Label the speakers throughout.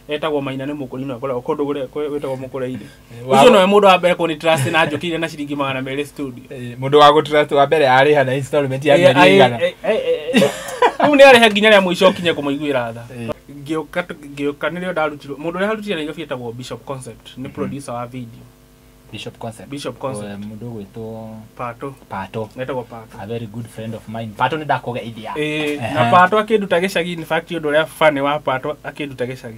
Speaker 1: Etagwo Maina, nĩ mũkũrinũ, akoragwo kũndũ kũrĩa gwĩtagwo Mũkũrĩ-inĩ. Ũcio nĩwe mũndũ wa mbere kũni trust na njũkire na ciringi 200 studio.
Speaker 2: Mũndũ wa gũtrust wa mbere arĩha na installment ya mĩeri igana.
Speaker 1: Rĩu nĩ arĩhe nginya rĩa mũico ũkinye kũmũiguĩra tha. Ngĩũka nĩrĩo ndarutirwo. Mũndũ ũrĩa arutire Nairobi etagwo Bishop Concept, nĩ producer wa video.
Speaker 2: Bishop Concept.
Speaker 1: Bishop Concept.
Speaker 2: Mũndũ ũgwĩtwo
Speaker 1: Pato.
Speaker 2: Pato.
Speaker 1: Etagwo Pato.
Speaker 2: A very good friend of mine. Pato, nĩ ndakũgeithia.
Speaker 1: Ĩĩ, na Pato akĩnduta gĩcagi. In fact, ũndũ ũrĩa funny wa Pato akĩnduta gĩcagi,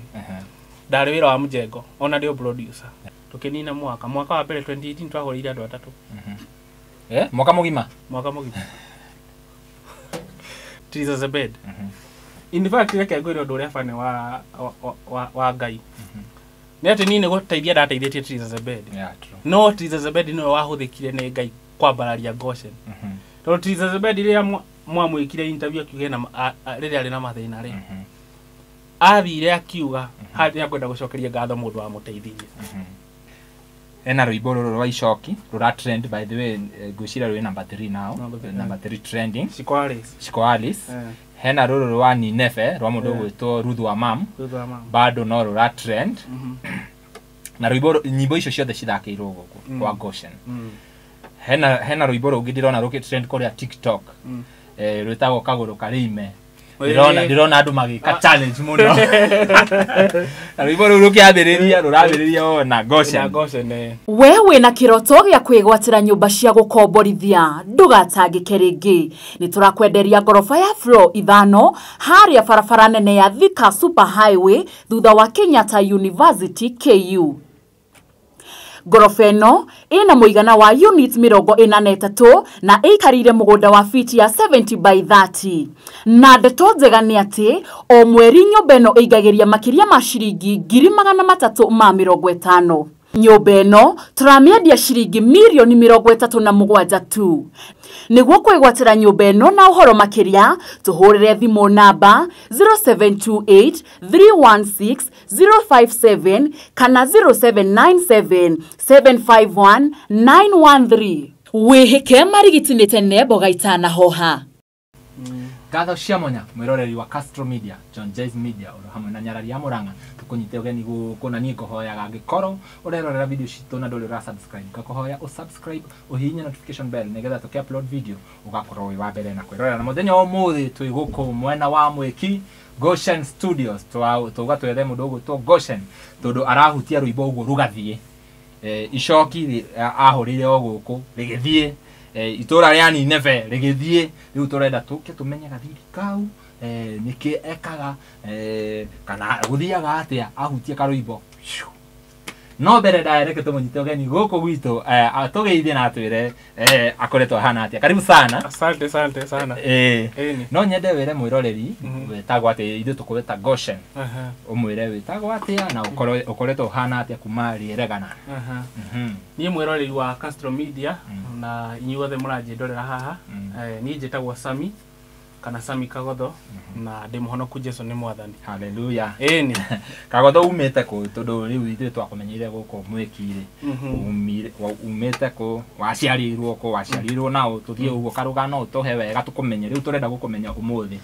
Speaker 1: ndarĩ wĩra wa mjengo, ona ndio producer. Tũkĩnina mwaka wa mbere 2018, twahũrĩire andũ atatũ.
Speaker 2: Mwaka mũgima?
Speaker 1: Mwaka mũgima. Teresa Zebed. In fact, reke ngwĩre ũndũ ũrĩa funny wa Ngai nĩ atĩ niĩ nĩ gũteithia ndateithĩtie Teresa Zebed.
Speaker 2: Yeah, true.
Speaker 1: No Teresa Zebed nĩwe wahũthĩkire nĩ Ngai kwambararia Goshen, tondũ Teresa Zebed rĩrĩa mwamwĩkire interview akiuga ena rĩrĩa arĩ na mathĩna rĩ, athire akiuga harĩ akwenda gũcokeria ngatho mũndũ wamũteithirie.
Speaker 2: Ena rwĩmbo rũrũ rwa Icoki rũra trend, by the way, ngwĩciria rwĩ number 3 now.
Speaker 1: Number three.
Speaker 2: Number 3 trending.
Speaker 1: Shiko Alice.
Speaker 2: Shiko Alice. Hena rũrũ rwa Nineve rwa mũndũ ũgwĩtwo Ruth wa Mam.
Speaker 1: Thutha wa mama.
Speaker 2: Bado no rũra trend. Na rwĩmbo, nyĩmbo icio ciothe cithakĩirwo gũkũ kwa Goshen. Hena rwĩmbo rũngĩ ndĩrona rũkĩ trend kũrĩa TikTok, rwĩtagwo Kagũrũ Karĩime. Ndĩrona andũ magĩka challenge mũno na rwĩmbo rũu rũkĩambĩrĩria, rũrambĩrĩria o na Goshen.
Speaker 1: Na Goshen.
Speaker 3: We wĩna kĩroto gĩa kwĩgwatĩra nyũmba cia gũkomborithia, ndũgatangĩke rĩngĩ. Nĩ tũrakwenderia ngoroba ya floor 5 harĩa barabara nene ya Thika Super Highway, thutha wa Kenyatta University, KU. Ngoroba ĩno ĩna mũigana wa unit 43 na ĩikarĩire mũgũnda wa fiti ya 70 by 30. Na ndeto njega nĩ atĩ o mweri nyũmba ĩno ĩingagĩria makĩria ma ciringi 350,000. Nyũmba ĩno tũramĩendia ciringi mirioni 37 tu. Nĩguo kwĩgwatĩra nyũmba ĩno na ũhoro makĩria, tũhũrĩre thimũ namba 0728 316 057 kana 0797 751 913. Wĩhĩke marigiti nĩ tene mboga itanahoha.
Speaker 2: Ngatho cia mwanya mwĩroreri wa Castro Media, John Jays Media, oro hamwe na Nyarari ya Murang'a, tukunyite ũgeni gũkũ. Na niĩ ngũhoyaga, angĩkorwo ũrerorera video citũ na ndũrĩ ũra subscribe, ngakũhoya ũsubscribe, ũhihinye notification bell, nĩgetha tũkĩ upload video ũgakorwo wĩ wa mbere na kwĩrorera. Na mũthenya wa ũmũthĩ twĩ gũkũ mwena wa Mwĩki, Goshen Studios. Tuga twethe mũndũ ũgwĩtwo Goshen tondũ arahutia rwĩmbo ũguo rũgathiĩ. Icoki ahũrĩire o gũkũ rĩgĩthiĩ, itũra rĩa Nineve rĩgĩthiĩ. Rĩu tũrenda tũke tũmenye gathiri kau, nĩkĩ ekaga, kana gũthiaga atĩa ahutie karũimbo. Shoo. No mbere ndaya, reke tũmũnyite ũgeni gũkũ gwitũ, atũgeithie na atwĩre akoretwo ahana atĩa. Karibu sana.
Speaker 1: Asante, asante sana. Ĩni.
Speaker 2: No nyende wĩre mwĩroreri wĩtagwo atĩa. Ithuĩ tũkũwĩta Goshen. Ũmwĩre wĩtagwo atĩa na ũkoretwo ũhana atĩa kuma rĩeregana.
Speaker 1: Niĩ mwĩroreri wa Castro Media na inyuothe mũranjĩndorera haha, niĩ njĩtagwo Sami kana Sami Kagotho na ndĩ mũhonoku, Jesu nĩ mwathani.
Speaker 2: Haleluya.
Speaker 1: Ĩni.
Speaker 2: Kagotho, umĩte kũ? Tondũ rĩu ithuĩ twakũmenyeire gũkũ mwĩki-rĩ, umĩte kũ? Waciarĩirwo kũ? Waciarĩirwo naũ? Tũthiĩ ũguo karũgano ũtũhe wega tũkũmenye. Rĩu tũrenda gũkũmenya ũmũthĩ.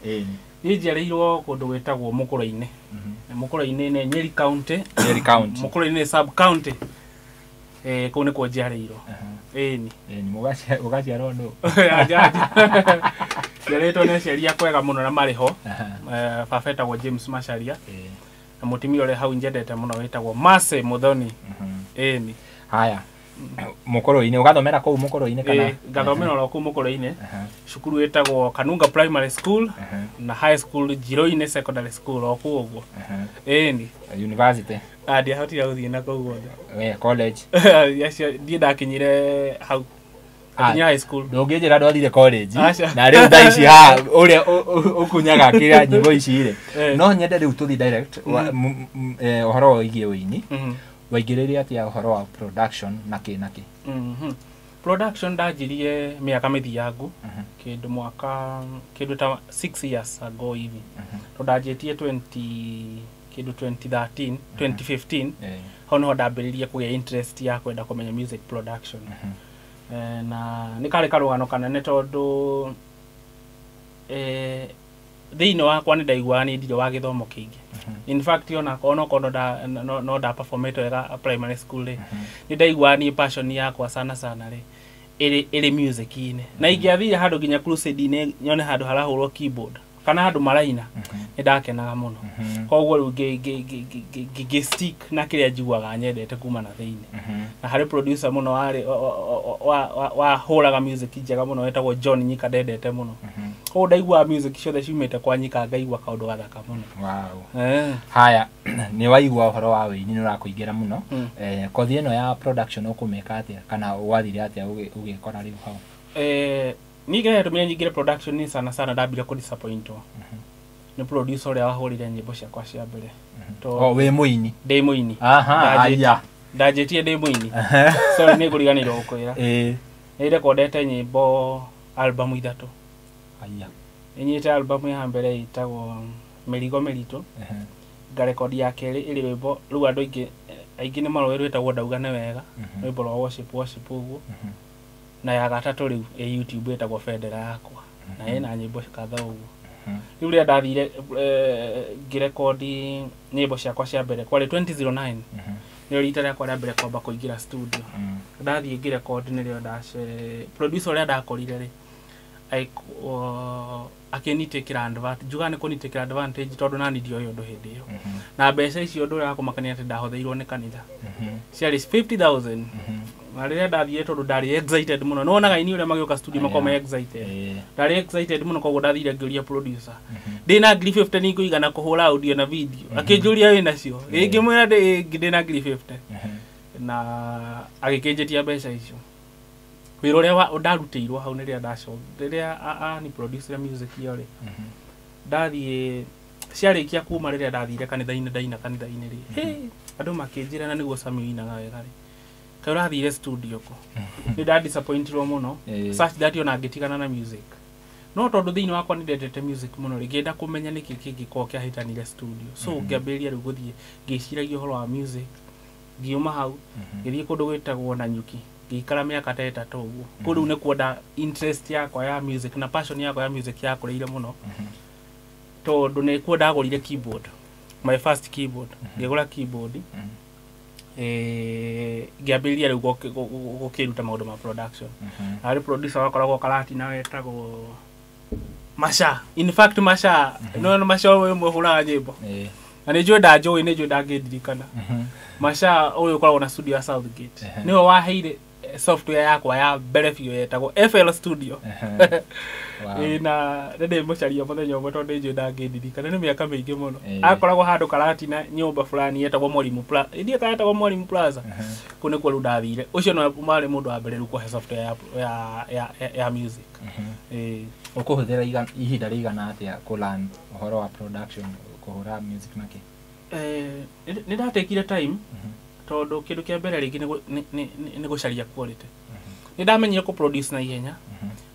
Speaker 2: Ĩni.
Speaker 1: Niĩ njiarĩirwo kũndũ gwĩtagwo Mũkũrũ-inĩ. Mũkũrũ-inĩ nĩ Nyeri County.
Speaker 2: Nyeri County.
Speaker 1: Mũkũrũ-inĩ nĩ sub county. Kũu nĩkuo njiarĩirwo. Ĩni.
Speaker 2: Ĩni, ũgaciarwo nũ?
Speaker 1: Njiarĩtwo nĩ aciari akwa ega mũno na marĩ ho. Baba etagwo James Macharia na mũtumia ũrĩa hau njendete mũno wĩtagwo Mercy Muthoni. Ĩni.
Speaker 2: Haya, Mũkũrũ-inĩ, ũgathomera kũu Mũkũrũ-inĩ kana?
Speaker 1: Ĩĩ, ngathomera oro kũu Mũkũrũ-inĩ, cukuru ĩtagwo Kanunga Primary School na high school Njirũ-inĩ Secondary School, o kũu ũguo. Ĩni.
Speaker 2: University?
Speaker 1: Ah, ndiahotire gũthiĩ na kũu guothe.
Speaker 2: We college?
Speaker 1: Acio ndiĩ ndakinyire hau. Ndakinyire high school.
Speaker 2: Ndũngĩnjĩra ndwathire college.
Speaker 1: Aca.
Speaker 2: Na rĩu thaa ici haha ũrĩa ũkunyaga kĩrĩa nyĩmbo ici rĩ, no nyende rĩu tũthiĩ direct ũhoro wĩgiĩ ũini. Waingĩrĩire atĩa ũhoro wa production na kĩ na kĩ?
Speaker 1: Production ndanjirie mĩaka mĩthiangu, kĩndũ mwaka kĩndũ ta 6 years ago hivi, tondũ ndanjĩtie 20 kĩndũ 2013, 2015. Hau niho ndambĩrĩrie kũgĩa interest ya kwenda kũmenya music production. Na nĩ karĩ karũgano kanene tondũ Thĩinĩ wakwa nĩ ndaiguaga niĩ ndirĩ wa gĩthomo kĩingĩ. In fact, ona onokorwo no nda performete wega primary school rĩ, nĩ ndaiguaga niĩ passion yakwa sana sana rĩ ĩrĩ music-inĩ, na ingĩathire handũ nginya crusade-inĩ nyone handũ harahũrwo keyboard kana handũ maraina, nĩ ndakenaga mũno. Koguo rĩu ngĩ stick na kĩrĩa njiguaga nyendete kuma na thĩinĩ. Na harĩ producer mũno warĩ wahũraga music njega mũno wetagwo John Nyika, ndendete mũno. Koguo ndaiguaga music ciothe ciumĩte kwa Nyika ngaigua kaũndũ gathaka mũno.
Speaker 2: Wow.
Speaker 1: Eh.
Speaker 2: Haya, nĩ waigua ũhoro wa wĩini nĩ ũrakũingĩra mũno. Kothi ĩno ya production ũkũmĩka atĩa, kana wathire atĩa ũgĩkora rĩu hau?
Speaker 1: Niĩ kĩrĩa gĩatũmire nyingĩre production nĩ sana sana ndambire kũ disappointwo nĩ producer ũrĩa wahũrire nyĩmbo ciakwa cia mbere.
Speaker 2: O wĩ mũini?
Speaker 1: Ndĩ mũini.
Speaker 2: Aha, aya.
Speaker 1: Ndanjĩtie ndĩ mũini. Sorry, nĩ ngũriganĩirwo gũkwĩra. Nĩ rekondete nyĩmbo album 3.
Speaker 2: Aya.
Speaker 1: Nĩnyite album ya mbere ĩtagwo Mĩrigo Mĩritũ. Ngarekondi ya kerĩ ĩrĩ rwĩmbo rĩu andũ aingĩ nĩ maroĩ rwĩtagwo Ndauga nĩ Wega, rwĩmbo rwa worship worship ũguo. Na ya gatatũ rĩu ĩ YouTube ĩtagwo Bendera Yakwa, na ĩna nyĩmbo kadhaa ũguo. Rĩu rĩrĩa ndathire ngĩrekondi nyĩmbo ciakwa cia mbere kwarĩ 2009, nĩrĩo rita rĩakwa rĩa mbere kwamba kũingĩra studio. Ndathiĩ ngĩrekondi, nĩrĩo ndace producer ũrĩa ndakorire rĩ akĩnitakĩra advantage, njugaga nĩ kũnitakĩra advantage tondũ nani ndioĩ ũndũ hĩndĩ ĩyo. Na mbeca icio, ũndũ ũrĩa wa kũmakania atĩ ndahũthĩirwo nĩ kanitha, ciarĩ 50,000. Na rĩrĩa ndathire, tondũ ndarĩ excited mũno, nĩwonaga aini ũrĩa magĩũka studio makoragwo me excited, ndarĩ excited mũno. Koguo ndathire ngĩũria producer, ndĩna ngiri 50 nĩngũigana kũhũra audio na video? Akĩnjũria, wĩ nacio? Ngĩmwĩra ndĩna ngiri 50, na agĩkĩnjĩtia mbeca icio. Wĩra ũrĩa ndarutĩirwo hau nĩ rĩrĩa rĩrĩa ani producer music ĩyo rĩ, ndathiĩ ciarĩkia kuma, rĩrĩa ndathire kanitha-inĩ ndaina kanitha-inĩ rĩ, hey, andũ makĩnjĩra na nĩguo Sami ũinaga wega rĩ, kaĩ ũrathire studio kũ? Nĩ nda disappointirwo mũno such that ona ngĩtigana na music. No tondũ thĩinĩ wakwa nĩ ndendete music mũno rĩ, ngĩenda kũmenya nĩkĩ kĩngĩkorwo kĩahĩtanire studio. So ngĩambĩrĩria rĩu gũthiĩ ngĩciragia ũhoro wa music. Ngiuma hau ngĩthiĩ kũndũ gwĩtagwo Nanyuki, ngĩikara mĩaka ta 3 ũguo. Kũu rĩu nĩkuo nda interest yakwa ya music na passion yakwa ya music yakũrĩire mũno, tondũ nĩkuo ndagũrire keyboard, my first keyboard. Ngĩgũra keyboard, ngĩambĩrĩria rĩu gũkĩruta maũndũ ma production. Harĩ producer wakoragwo Karatina wetagwo Masha. In fact, Masha, no Masha ũyũ ũmwe ũhũraga nyĩmbo, na nĩ njũĩ ndanjũĩ, nĩ njũĩ ndangĩndirikana. Masha ũyũ ũkoragwo na studio ya Southgate, nĩwe waheire software yakwa ya mbere biũ yetagwo FL Studio. Ĩĩ, na nĩ ndĩmũcaria mũthenya ũmwe tondũ nĩ njũĩ ndangĩndirikana, nĩ mĩaka mĩingĩ mũno. Akoragwo handũ Karatina nyũmba fulani yetagwo Mwalimu Plaza, ndiĩ kana yetagwo Mwalimu Plaza. Kũu nĩkuo rĩu ndathire. Ũcio nĩwe warĩ mũndũ wa mbere rĩu kũhe software ya music. Ĩĩ.
Speaker 2: Ũkũhũthĩra ihinda rĩigana atĩa kũ learn ũhoro wa production, kũhũra music na kĩ?
Speaker 1: Nĩ ndatekire time tondũ kĩndũ kĩa mbere rĩngĩ nĩ gũcaria quality. Nĩ ndamenyire kũ produce na ihenya,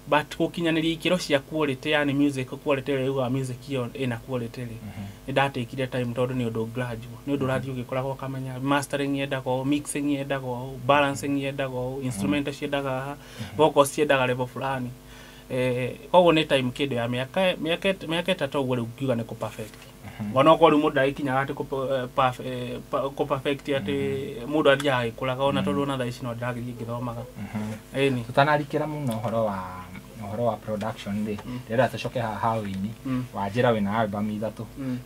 Speaker 1: but gũkinyanĩria ikĩro cia quality, yani music quality ĩrĩa yugaga music ĩyo ĩna quality rĩ, nĩ ndatekire time tondũ nĩ ũndũ gradual, nĩ ũndũ ũrathiĩ ũgĩkoragwo ũkamenya mastering yendaga ũũ, mixing yendaga ũũ, balancing yendaga ũũ, instrumental ciendaga haha, vocals ciendaga level fulani. Koguo nĩ time kĩndũ ya mĩaka 3 ũguo rĩu ngiuga nĩ kũ perfect, onokorwo rĩu mũndũ ndagĩkinyaga atĩ kũ perfect atĩ mũndũ athiaga agĩkũraga, ona tondũ ona thaa ici no ndĩragĩthiĩ ngĩthomaga, ĩni.
Speaker 2: Tũtanarikĩra mũno ũhoro wa production rĩ, ndĩrenda tũcoke haha ha ũini. Wanjĩra wĩna album 3.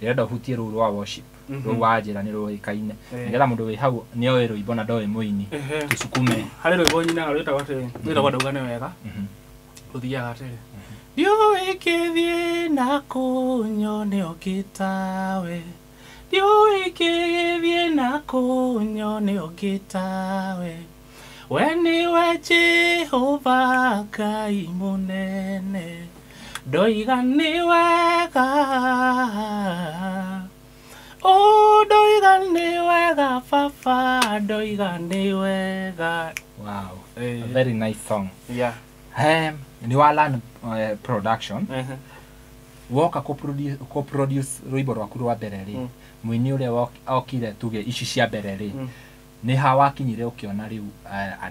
Speaker 2: Ndĩrenda ũhutie rũu rwa worship. Rũu wanjĩra nĩ rũĩkaine. Nĩgetha mũndũ wĩ hau nĩoĩ rwĩmbo na ndoĩ mũini, tũcukume.
Speaker 1: Harĩ rwĩmbo nyinaga rwĩtagwo atĩrĩ, rwĩtagwo Ndauga nĩ Wega. Rũthiaga atĩrĩ: ndiũĩ kĩthiĩ na kũnyone ũngĩ tawe, ndiũĩ kĩgĩthiĩ na kũnyone ũngĩ tawe, we nĩwe Jehova Ngai mũnene, ndoiga nĩ wega, o ndoiga nĩ wega, baba ndoiga nĩ wega.
Speaker 2: Wow. A very nice song. Nĩ wa learn production. Woka kũ produce rwĩmbo rwaku rwa mbere rĩ, mũini ũrĩa okire, tuge ici cia mbere rĩ, nĩ ha wakinyire ũkĩona rĩu,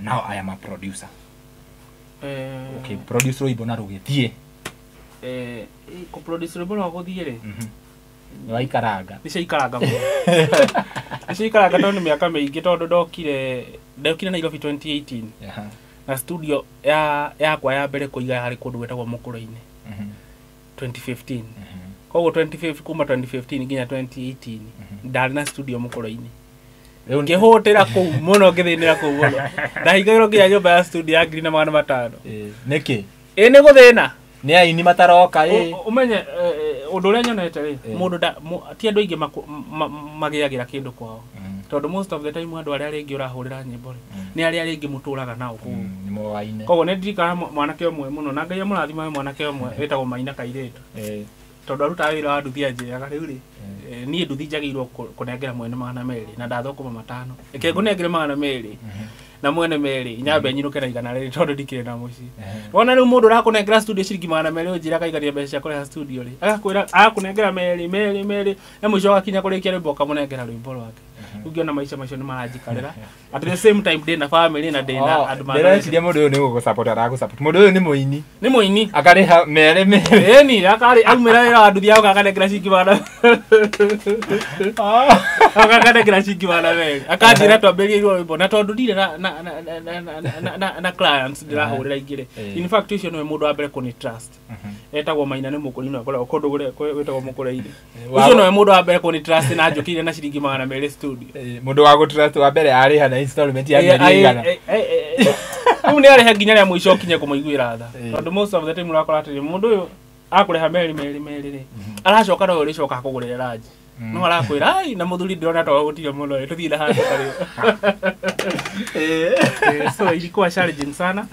Speaker 2: now I am a producer, okay, produce rwĩmbo na rũgĩthiĩ?
Speaker 1: Kũproduce rwĩmbo rwa gũthiĩ rĩ,
Speaker 2: Nĩ waikaranga.
Speaker 1: Nĩ ciaikaranga mũno, nĩ ciaikaranga tondũ nĩ mĩaka mĩingĩ, tondũ ndokire Nairobi 2018 na studio yakwa ya mbere kũiga yarĩ kũndũ gwĩtagwo Mũkũrũ-inĩ 2015. Koguo 2015, kuma 2015 nginya 2018 ndarĩ na studio Mũkũrũ-inĩ.
Speaker 2: Rĩu
Speaker 1: Ngĩhũtĩra kũu mũno, ngĩthĩnĩra kũu mũno, ndahingagĩrwo nginya nyũmba ya studio ya 1500.
Speaker 2: Nĩkĩ?
Speaker 1: Ĩ, nĩ gũthĩna.
Speaker 2: Nĩ aini mataroka ĩ?
Speaker 1: Ũmenye ũndũ ũrĩa nyonete rĩ,
Speaker 2: Eh.
Speaker 1: mũndũ ti andũ aingĩ magĩagĩra kĩndũ kwao, tondũ most of the time andũ arĩa rĩngĩ ũrahũrĩra nyĩmbo rĩ, nĩ arĩa rĩngĩ mũtũraga nao kũu.
Speaker 2: Nĩ moaine.
Speaker 1: Koguo nĩ ndirikanaga mwanake ũmwe mũno, na Ngai amũrathime, mwanake ũmwe wĩtagwo Maina Kairĩtu, tondũ arutaga wĩra wa nduthi, anjĩraga rĩu rĩ, niĩ nduthi njagĩrĩirwo kũnengera mwene 200 na ndathũkũma 5, reke ngũnengere 200 na mwene 2 nyambe nyinũke na 100 tondũ ndikĩrĩ na mũciĩ. Wona rĩu mũndũ ũrakũnengera studio ciringi 200, ũnjĩra akaigania mbeca cia kũrĩha studio rĩ, agakwĩra agakũnengera 2 2 2, na mũico ũgakinya kũrĩkia rwĩmbo ũkamũnengera rwĩmbo rwake. Rĩu ngĩona maica macio nĩ maranjikarĩra, at the same time ndĩna family na ndĩna andũ
Speaker 2: Ndĩreciria mũndũ ũyũ nĩ gũgũsupport aragũsupport, mũndũ ũyũ nĩ mũini.
Speaker 1: Nĩ mũini.
Speaker 2: Akarĩha 2 2.
Speaker 1: Ĩni akarĩ aumĩra wĩra wa nduthi yago akanengera ciringi magana, akanengera ciringi 200, akanjĩra twambĩrĩrie rwĩmbo, na tondũ ndirĩ na clients ndĩrahũrĩra ingĩ rĩ, in fact ũcio nĩwe mũndũ wa mbere kũni trust, etagwo Maina, nĩ mũkũrinũ, akoragwo kũndũ kũrĩa gwĩtagwo Mũkũrĩ-inĩ. Ũcio nĩwe mũndũ wa mbere kũni trust na njũkire na ciringi 200 studio.
Speaker 2: Mũndũ wa gũtrust wa mbere arĩha na installment ya mĩeri ĩigana?
Speaker 1: Rĩu nĩ arĩhe nginya rĩa mũico ũkinye kũmũiguĩra tha, tondũ most of the time ũrakora atĩrĩ, mũndũ ũyũ akũrĩha 2 2 2 rĩ, aracoka no ũrĩcoka akũgũrĩre ranji, no arakwĩra ai na mũthuri ndĩrona to gũtire mũno ĩ, tũthiĩ na handũ karĩo. So ilikuwa challenging sana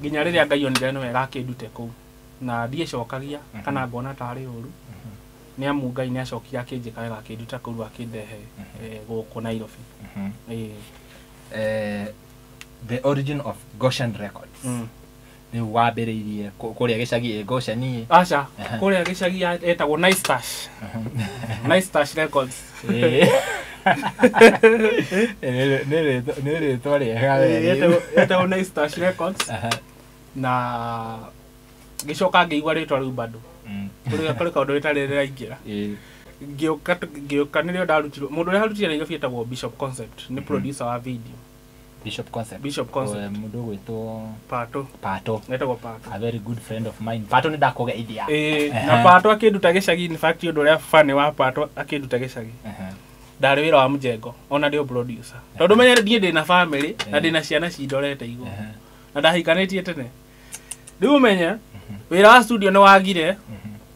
Speaker 1: nginya rĩrĩa Ngai onire nĩ wega akĩndute kũu, na ndiĩcokagia kana ngona tarĩ ũru, nĩ amu Ngai nĩ acokire akĩnjĩka wega akĩnduta kũu akĩndehe gũkũ Nairobi.
Speaker 2: The origin of Goshen Records. Rĩu wambĩrĩirie kũrĩa gĩcagi ĩ Goshen ĩ?
Speaker 1: Aca, kũrĩa gĩcagi etagwo Nice Stash, Nice Stash Records.
Speaker 2: Nĩ rĩtwa rĩega we.
Speaker 1: Etagwo Nice Stash Records, na ngĩcoka ngĩigua rĩtwa rĩu bado kũrĩ kaũndũ rĩtarĩ rĩraingĩra. Ngĩũka nĩrĩo ndarutirwo, mũndũ ũrĩa arutire Nairobi etagwo Bishop Concept, nĩ producer wa video.
Speaker 2: Bishop Concept.
Speaker 1: Bishop Concept.
Speaker 2: Mũndũ ũgwĩtwo
Speaker 1: Pato.
Speaker 2: Pato.
Speaker 1: Etagwo Pato.
Speaker 2: A very good friend of mine. Pato, nĩ ndakũgeithia.
Speaker 1: Ĩĩ, na Pato akĩnduta gĩcagi, in fact ũndũ ũrĩa funny wa Pato akĩnduta gĩcagi, ndarĩ wĩra wa mjengo ona ndĩ producer, tondũ menya niĩ ndĩna family na ndĩna ciana cindorete igũrũ na ndahikanĩtie tene. Rĩu ũmenye wĩra wa studio nĩ wagire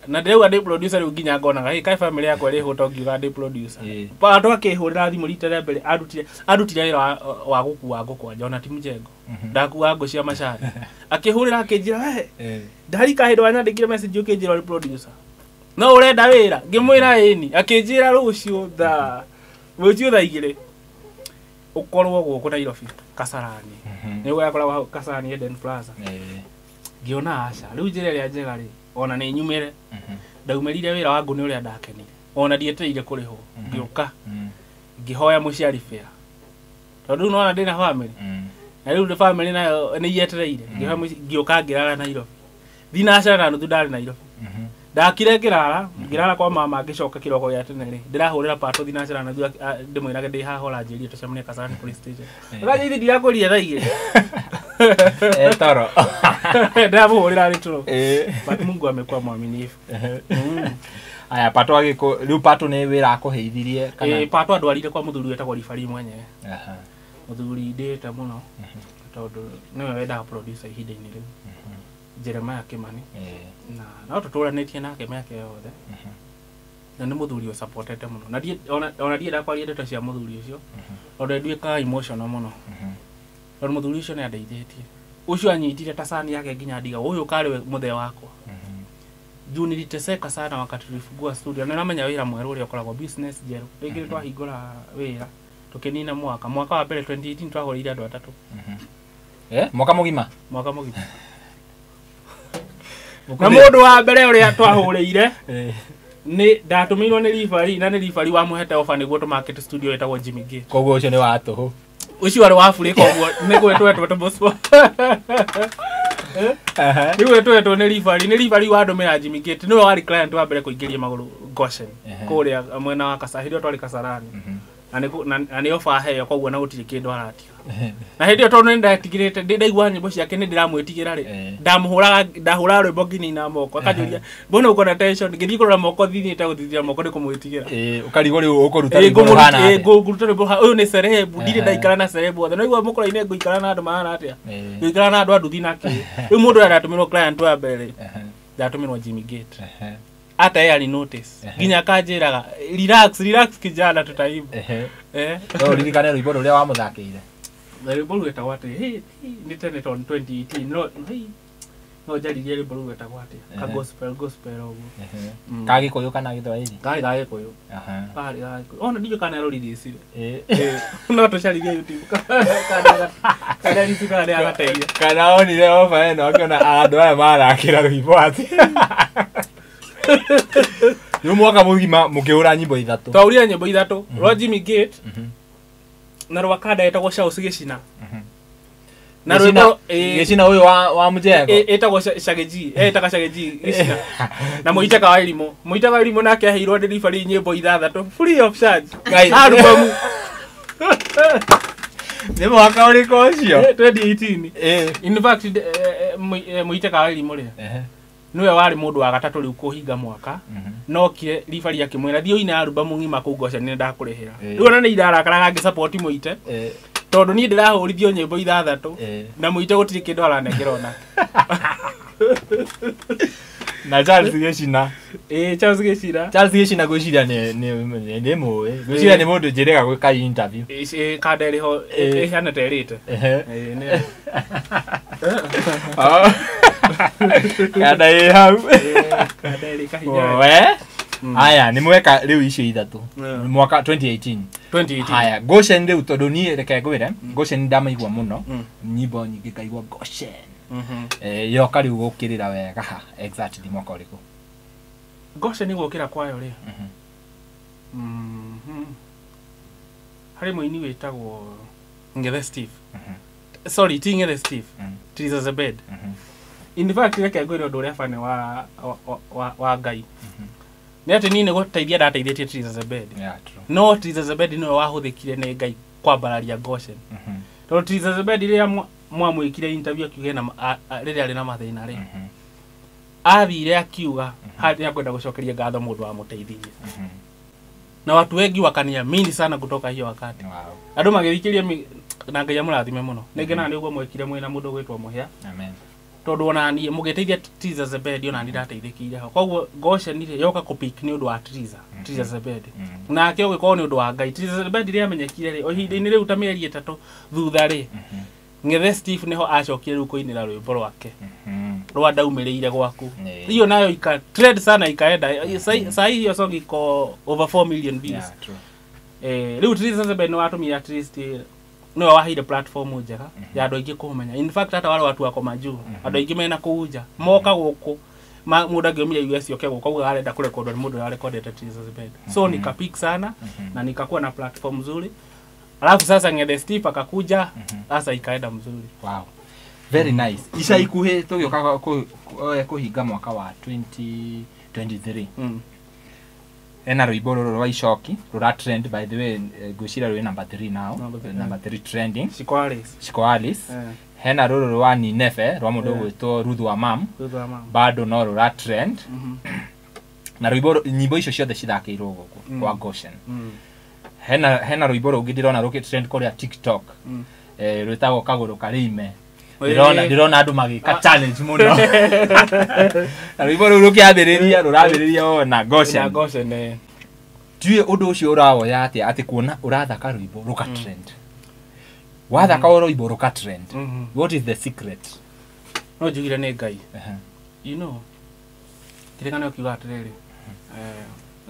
Speaker 1: na ndĩrauga ndĩ producer, rĩu nginya ngonaga hey, kaĩ family yakwa ĩrĩ hũta ngiuga ndĩ producer. Pato akĩhũrĩra thimũ rita rĩa mbere, arutire wĩra wa gũkua ngũ kwanja, ona ti mjengo, ndakua ngũ cia macani, akĩhũrĩra akĩnjĩra, we ndarika hĩndĩ wanyandĩkire message ũkĩnjĩra ũrĩ producer no ũrenda wĩra, ngĩmwĩra ĩni, akĩnjĩra rũciũ thaa 2 ũkorwo gũkũ Nairobi Kasarani, nĩguo yakoragwo hau Kasarani Eden Plaza. Ngĩona aca, rĩu njĩra ĩrĩa njega rĩ, ona nĩ nyumĩre. Ndaumĩrire wĩra wa ngũ nĩ ũrĩa ndakenire, ona ndietereire kũrĩhwo, ngĩũka ngĩhoya mũciari bĩa, tondũ rĩu nona ndĩna family na rĩu family nayo nĩ yetereire. Ngĩhoya ngĩũka ngĩrara Nairobi thinacara na nuthu, ndarĩ Nairobi, ndakire ngĩrara kwa mama, ngĩcoka kĩroko gĩa tene rĩ, ndĩrahũrĩra Pato thinacara na nuthu ndĩmwĩrage ndĩ haha ũranjĩrire tũcemanie Kasarani police station, ũranjĩrire ndirakũria thaa 2.
Speaker 2: Toro.
Speaker 1: Ndĩramũhũrĩra arĩ toro, but Mungu amekuwa mwaminifu.
Speaker 2: Aya, Pato agĩkũ rĩu Pato nĩ wĩra akũheithirie kana?
Speaker 1: Pato andwarire kwa mũthuri wetagwo Ribari mwenyewe, mũthuri ndĩĩte mũno tondũ nĩwe wendaga producer ihinda-inĩ rĩu, Jeremiah Kimani, na no tũtũranĩtie nake mĩaka yothe, na nĩ mũthuri ũsupportete mũno, na ona ndiendaga kwaria ndeto cia mũthuri ũcio tondũ nduĩkaga emotional mũno, tondũ mũthuri ũcio nĩ andeithĩtie, ũcio anyitire ta cani yake nginya ndiga ũyũ karĩ mũthee wakwa, juu niliteseka sana wakati tulifungua studio, na namenya wĩra mwerũ ũrĩa ũkoragwo business njerũ, rĩngĩ twahingũra wĩra tũkĩnina mwaka wa mbere 2018 twahũrĩire andũ atatũ.
Speaker 2: Mwaka mũgima?
Speaker 1: Mwaka mũgima, na mũndũ wa mbere ũrĩa twahũrĩire nĩ ndatũmĩirwo nĩ ribari, na nĩ ribari wamũhete ofa nĩguo tũmarket studio, ĩtagwo Jimmy Gate.
Speaker 2: Koguo ũcio nĩ wa tũhũ.
Speaker 1: Ũcio warĩ wa burĩ, koguo nĩ gwetwo etwo tũmũcwo. Rĩu twetwo nĩ ribari, nĩ ribari wandũmĩra Jimmy Gate, nĩwe warĩ client wa mbere kũingĩria magũrũ Goshen kũrĩa mwena wa Kasa, hĩndĩ ĩyo twarĩ Kasarani. Na nĩ oba heo, koguo na gũtirĩ kĩndũ aratiga. Na hĩndĩ ĩyo tondũ nĩ ndatigĩrĩte, ndaigua nyĩmbo ciake nĩ ndĩramwĩtigĩra rĩ, ndamũhũraga, ndahũraga rwĩmbo nginina moko, akanjũria mbona uko na tension, ngĩthiĩ kũrora moko thiinĩte gũthithia moko nĩ kũmwĩtigĩra.
Speaker 2: Ũkarigwo rĩu ũkũruta rwĩmbo rũhana atĩa.
Speaker 1: Ngũruta rwĩmbo ũyũ nĩ celeb, ndirĩ ndaikara na celeb othe. No igua mũkũra-inĩ ngũikara na andũ mahana atĩa? Ngũikara na andũ a nduthi na kĩ. Rĩu mũndũ ũrĩa ndatũmĩrwo client wa mbere rĩ, ndatũmĩrwo Jimmy Gate. Hata yeye alinotice. Nginya akanjĩraga relax, relax kijana, tutaimba.
Speaker 2: No ũririkane rwĩmbo rũrĩa wamũthakĩire?
Speaker 1: Rwĩmbo rwetagwo atĩ nĩ tene tondũ 2018, no no njaririe rwĩmbo rũu rwetagwo atĩa, ka gospel, gospel ũguo.
Speaker 2: Ka Gĩkũyũ kana Gĩthwaĩri?
Speaker 1: Karĩ ga Gĩkũyũ. Karĩ ga Gĩkũyũ. Ona ndiũĩ kana rũrithicire. No tũcaririe YouTube. Kana YouTube kana nĩ agateithia.
Speaker 2: Kana onire oba ĩno akĩona andũ aya marathakĩra rwĩmbo atĩa. Rĩu mwaka mũgima mũkĩhũra nyĩmbo ithatũ.
Speaker 1: Twaurire nyĩmbo ithatũ, rwa Jimmy Gate na rwa kanda ĩtagwo Charles Gĩcina. Na rwĩmbo
Speaker 2: Gĩcina ũyũ wa Mjengo.
Speaker 1: Ĩtagwo Shaggy, ĩtaga Shaggy Gĩcina. Na Mũitaka wa Irimũ. Mũitaka wa Irimũ nake aheirwo delivery nyĩmbo ithathatũ free of charge. Album.
Speaker 2: Nĩ mwaka ũrĩkũ ũcio?
Speaker 1: 2018. In fact, Mũitaka wa Irimũ rĩ, nĩwe warĩ mũndũ wa gatatũ rĩu kũhinga mwaka, nokire ribari akĩmwĩra thiĩ ũine album ng'ima kũu Goshen nĩ ndakũrĩhĩra. Rĩu ona nĩ idarakaraga ngĩsupport Mũite, tondũ niĩ ndĩrahũrithio nyĩmbo ithathatũ na Mũite gũtirĩ kĩndũ aranengera onake.
Speaker 2: Na Charles Gĩcina.
Speaker 1: Charles Gĩcina.
Speaker 2: Charles Gĩcina ngwĩciria nĩ mũĩ. Ngwĩciria nĩ mũndũ njĩrĩga gwĩka interview.
Speaker 1: Kanda ĩrĩho ĩhana ta ĩrĩte.
Speaker 2: Kanda ĩ hau.
Speaker 1: Kanda ĩrĩ kahinya.
Speaker 2: We? Aya, nĩ mweka rĩu icio ithatũ. Mwaka 2018.
Speaker 1: 2018.
Speaker 2: Haya, Goshen rĩu tondũ niĩ reke ngwĩre, Goshen ndamaigua mũno. Nyĩmbo nyingĩ ngaigua Goshen. Yoka rĩu gũkĩrĩra wega ha exactly mwaka ũrĩkũ?
Speaker 1: Goshen gũkĩra kwayo rĩ. Harĩ mũini wĩtagwo Ngethe Steve. Sorry, ti Ngethe Steve. Teresa Zebed. In fact, reke ngwĩre ũndũ ũrĩa bane wa Ngai. Nĩ atĩ niĩ nĩ gũteithia ndateithĩtie Teresa Zebed. No Teresa Zebed nĩwe wahũthĩkire nĩ Ngai kwambararia Goshen. Tondũ Teresa Zebed rĩrĩa mwamwĩkire interview akiuga na rĩrĩa arĩ na mathĩna rĩ, athire akiuga nĩ akwenda gũcokeria ngatho mũndũ wamũteithirie. Na watu wengi wakaniamini sana kutoka hiyo wakati. Andũ magĩthikĩria na Ngai amũrathime mũno. Nĩ ngenaga nĩ ũguo mwekire mwĩna mũndũ ũgwĩtwo Mũhĩa.
Speaker 2: Amen.
Speaker 1: Tondũ ona niĩ mũgĩteithia Teresa Zebed ona niĩ ndateithĩkĩire ho. Koguo Goshen rĩ yoka kũpick nĩ ũndũ wa Teresa, Teresa Zebed. Nake ũgĩkorwo nĩ ũndũ wa Ngai. Teresa Zebed rĩrĩa amenyekire rĩ, o ihinda-inĩ rĩu ta mĩeri ĩtatũ thutha rĩ, Ngethe Steve nĩho acokire rĩu kũinĩra rwĩmbo rwake rwa ndaumĩrĩire gwaku. Hiyo nayo ika trend sana ikaenda. Saa hii hiyo song iko over 4 million views. Rĩu Teresa Zebed nĩ watũmire at least nĩwe waheire platform njega ya andũ aingĩ kũmenya. In fact hata wale watu wako majuu, andũ aingĩ mena kũu nja moka gũkũ, mũndũ angĩumire US oke gũkũ auga arenda kũrekondwo nĩ mũndũ ũrĩa warekondete Teresa Zebed. So nikapick sana na nikakuwa na platform nzuri. Alafu sasa Ngethe Steve akakuja, sasa ikaenda mzuri.
Speaker 2: Wow. Very nice. Ica ikuhĩ tũgĩũka kũhinga mwaka wa 2023. Ena rwĩmbo rũrũ rwa Icoki rũra trend, by the way, ngwĩciria rwĩ number 3 now. Number 3 trending.
Speaker 1: Shiko Alice.
Speaker 2: Shiko Alice. Hena rũrũ rwa Nineve rwa mũndũ ũgwĩtwo Ruth wa Mam.
Speaker 1: Ruth wa Mam.
Speaker 2: Bado no rũra trend. Na rwĩmbo nyĩmbo icio ciothe cithakĩirwo gũkũ kwa Goshen. Hena rwĩmbo rũngĩ ndĩrona rũkĩ trend kũrĩa TikTok. Rwĩtagwo Kagũrũ Karĩime. Ndĩrona andũ magĩka challenge mũno. Na rwĩmbo rũu rũkĩambĩrĩria rũrambĩrĩria o na Goshen.
Speaker 1: Na Goshen.
Speaker 2: Ndiũĩ ũndũ ũcio ũrawoya atĩa atĩ kuona ũrathaka rwĩmbo rũka trend. Wathaka o rwĩmbo rũka trend. What is the secret?
Speaker 1: No njugire nĩ Ngai. You know, kĩrĩkanĩro kiuga atĩrĩrĩ,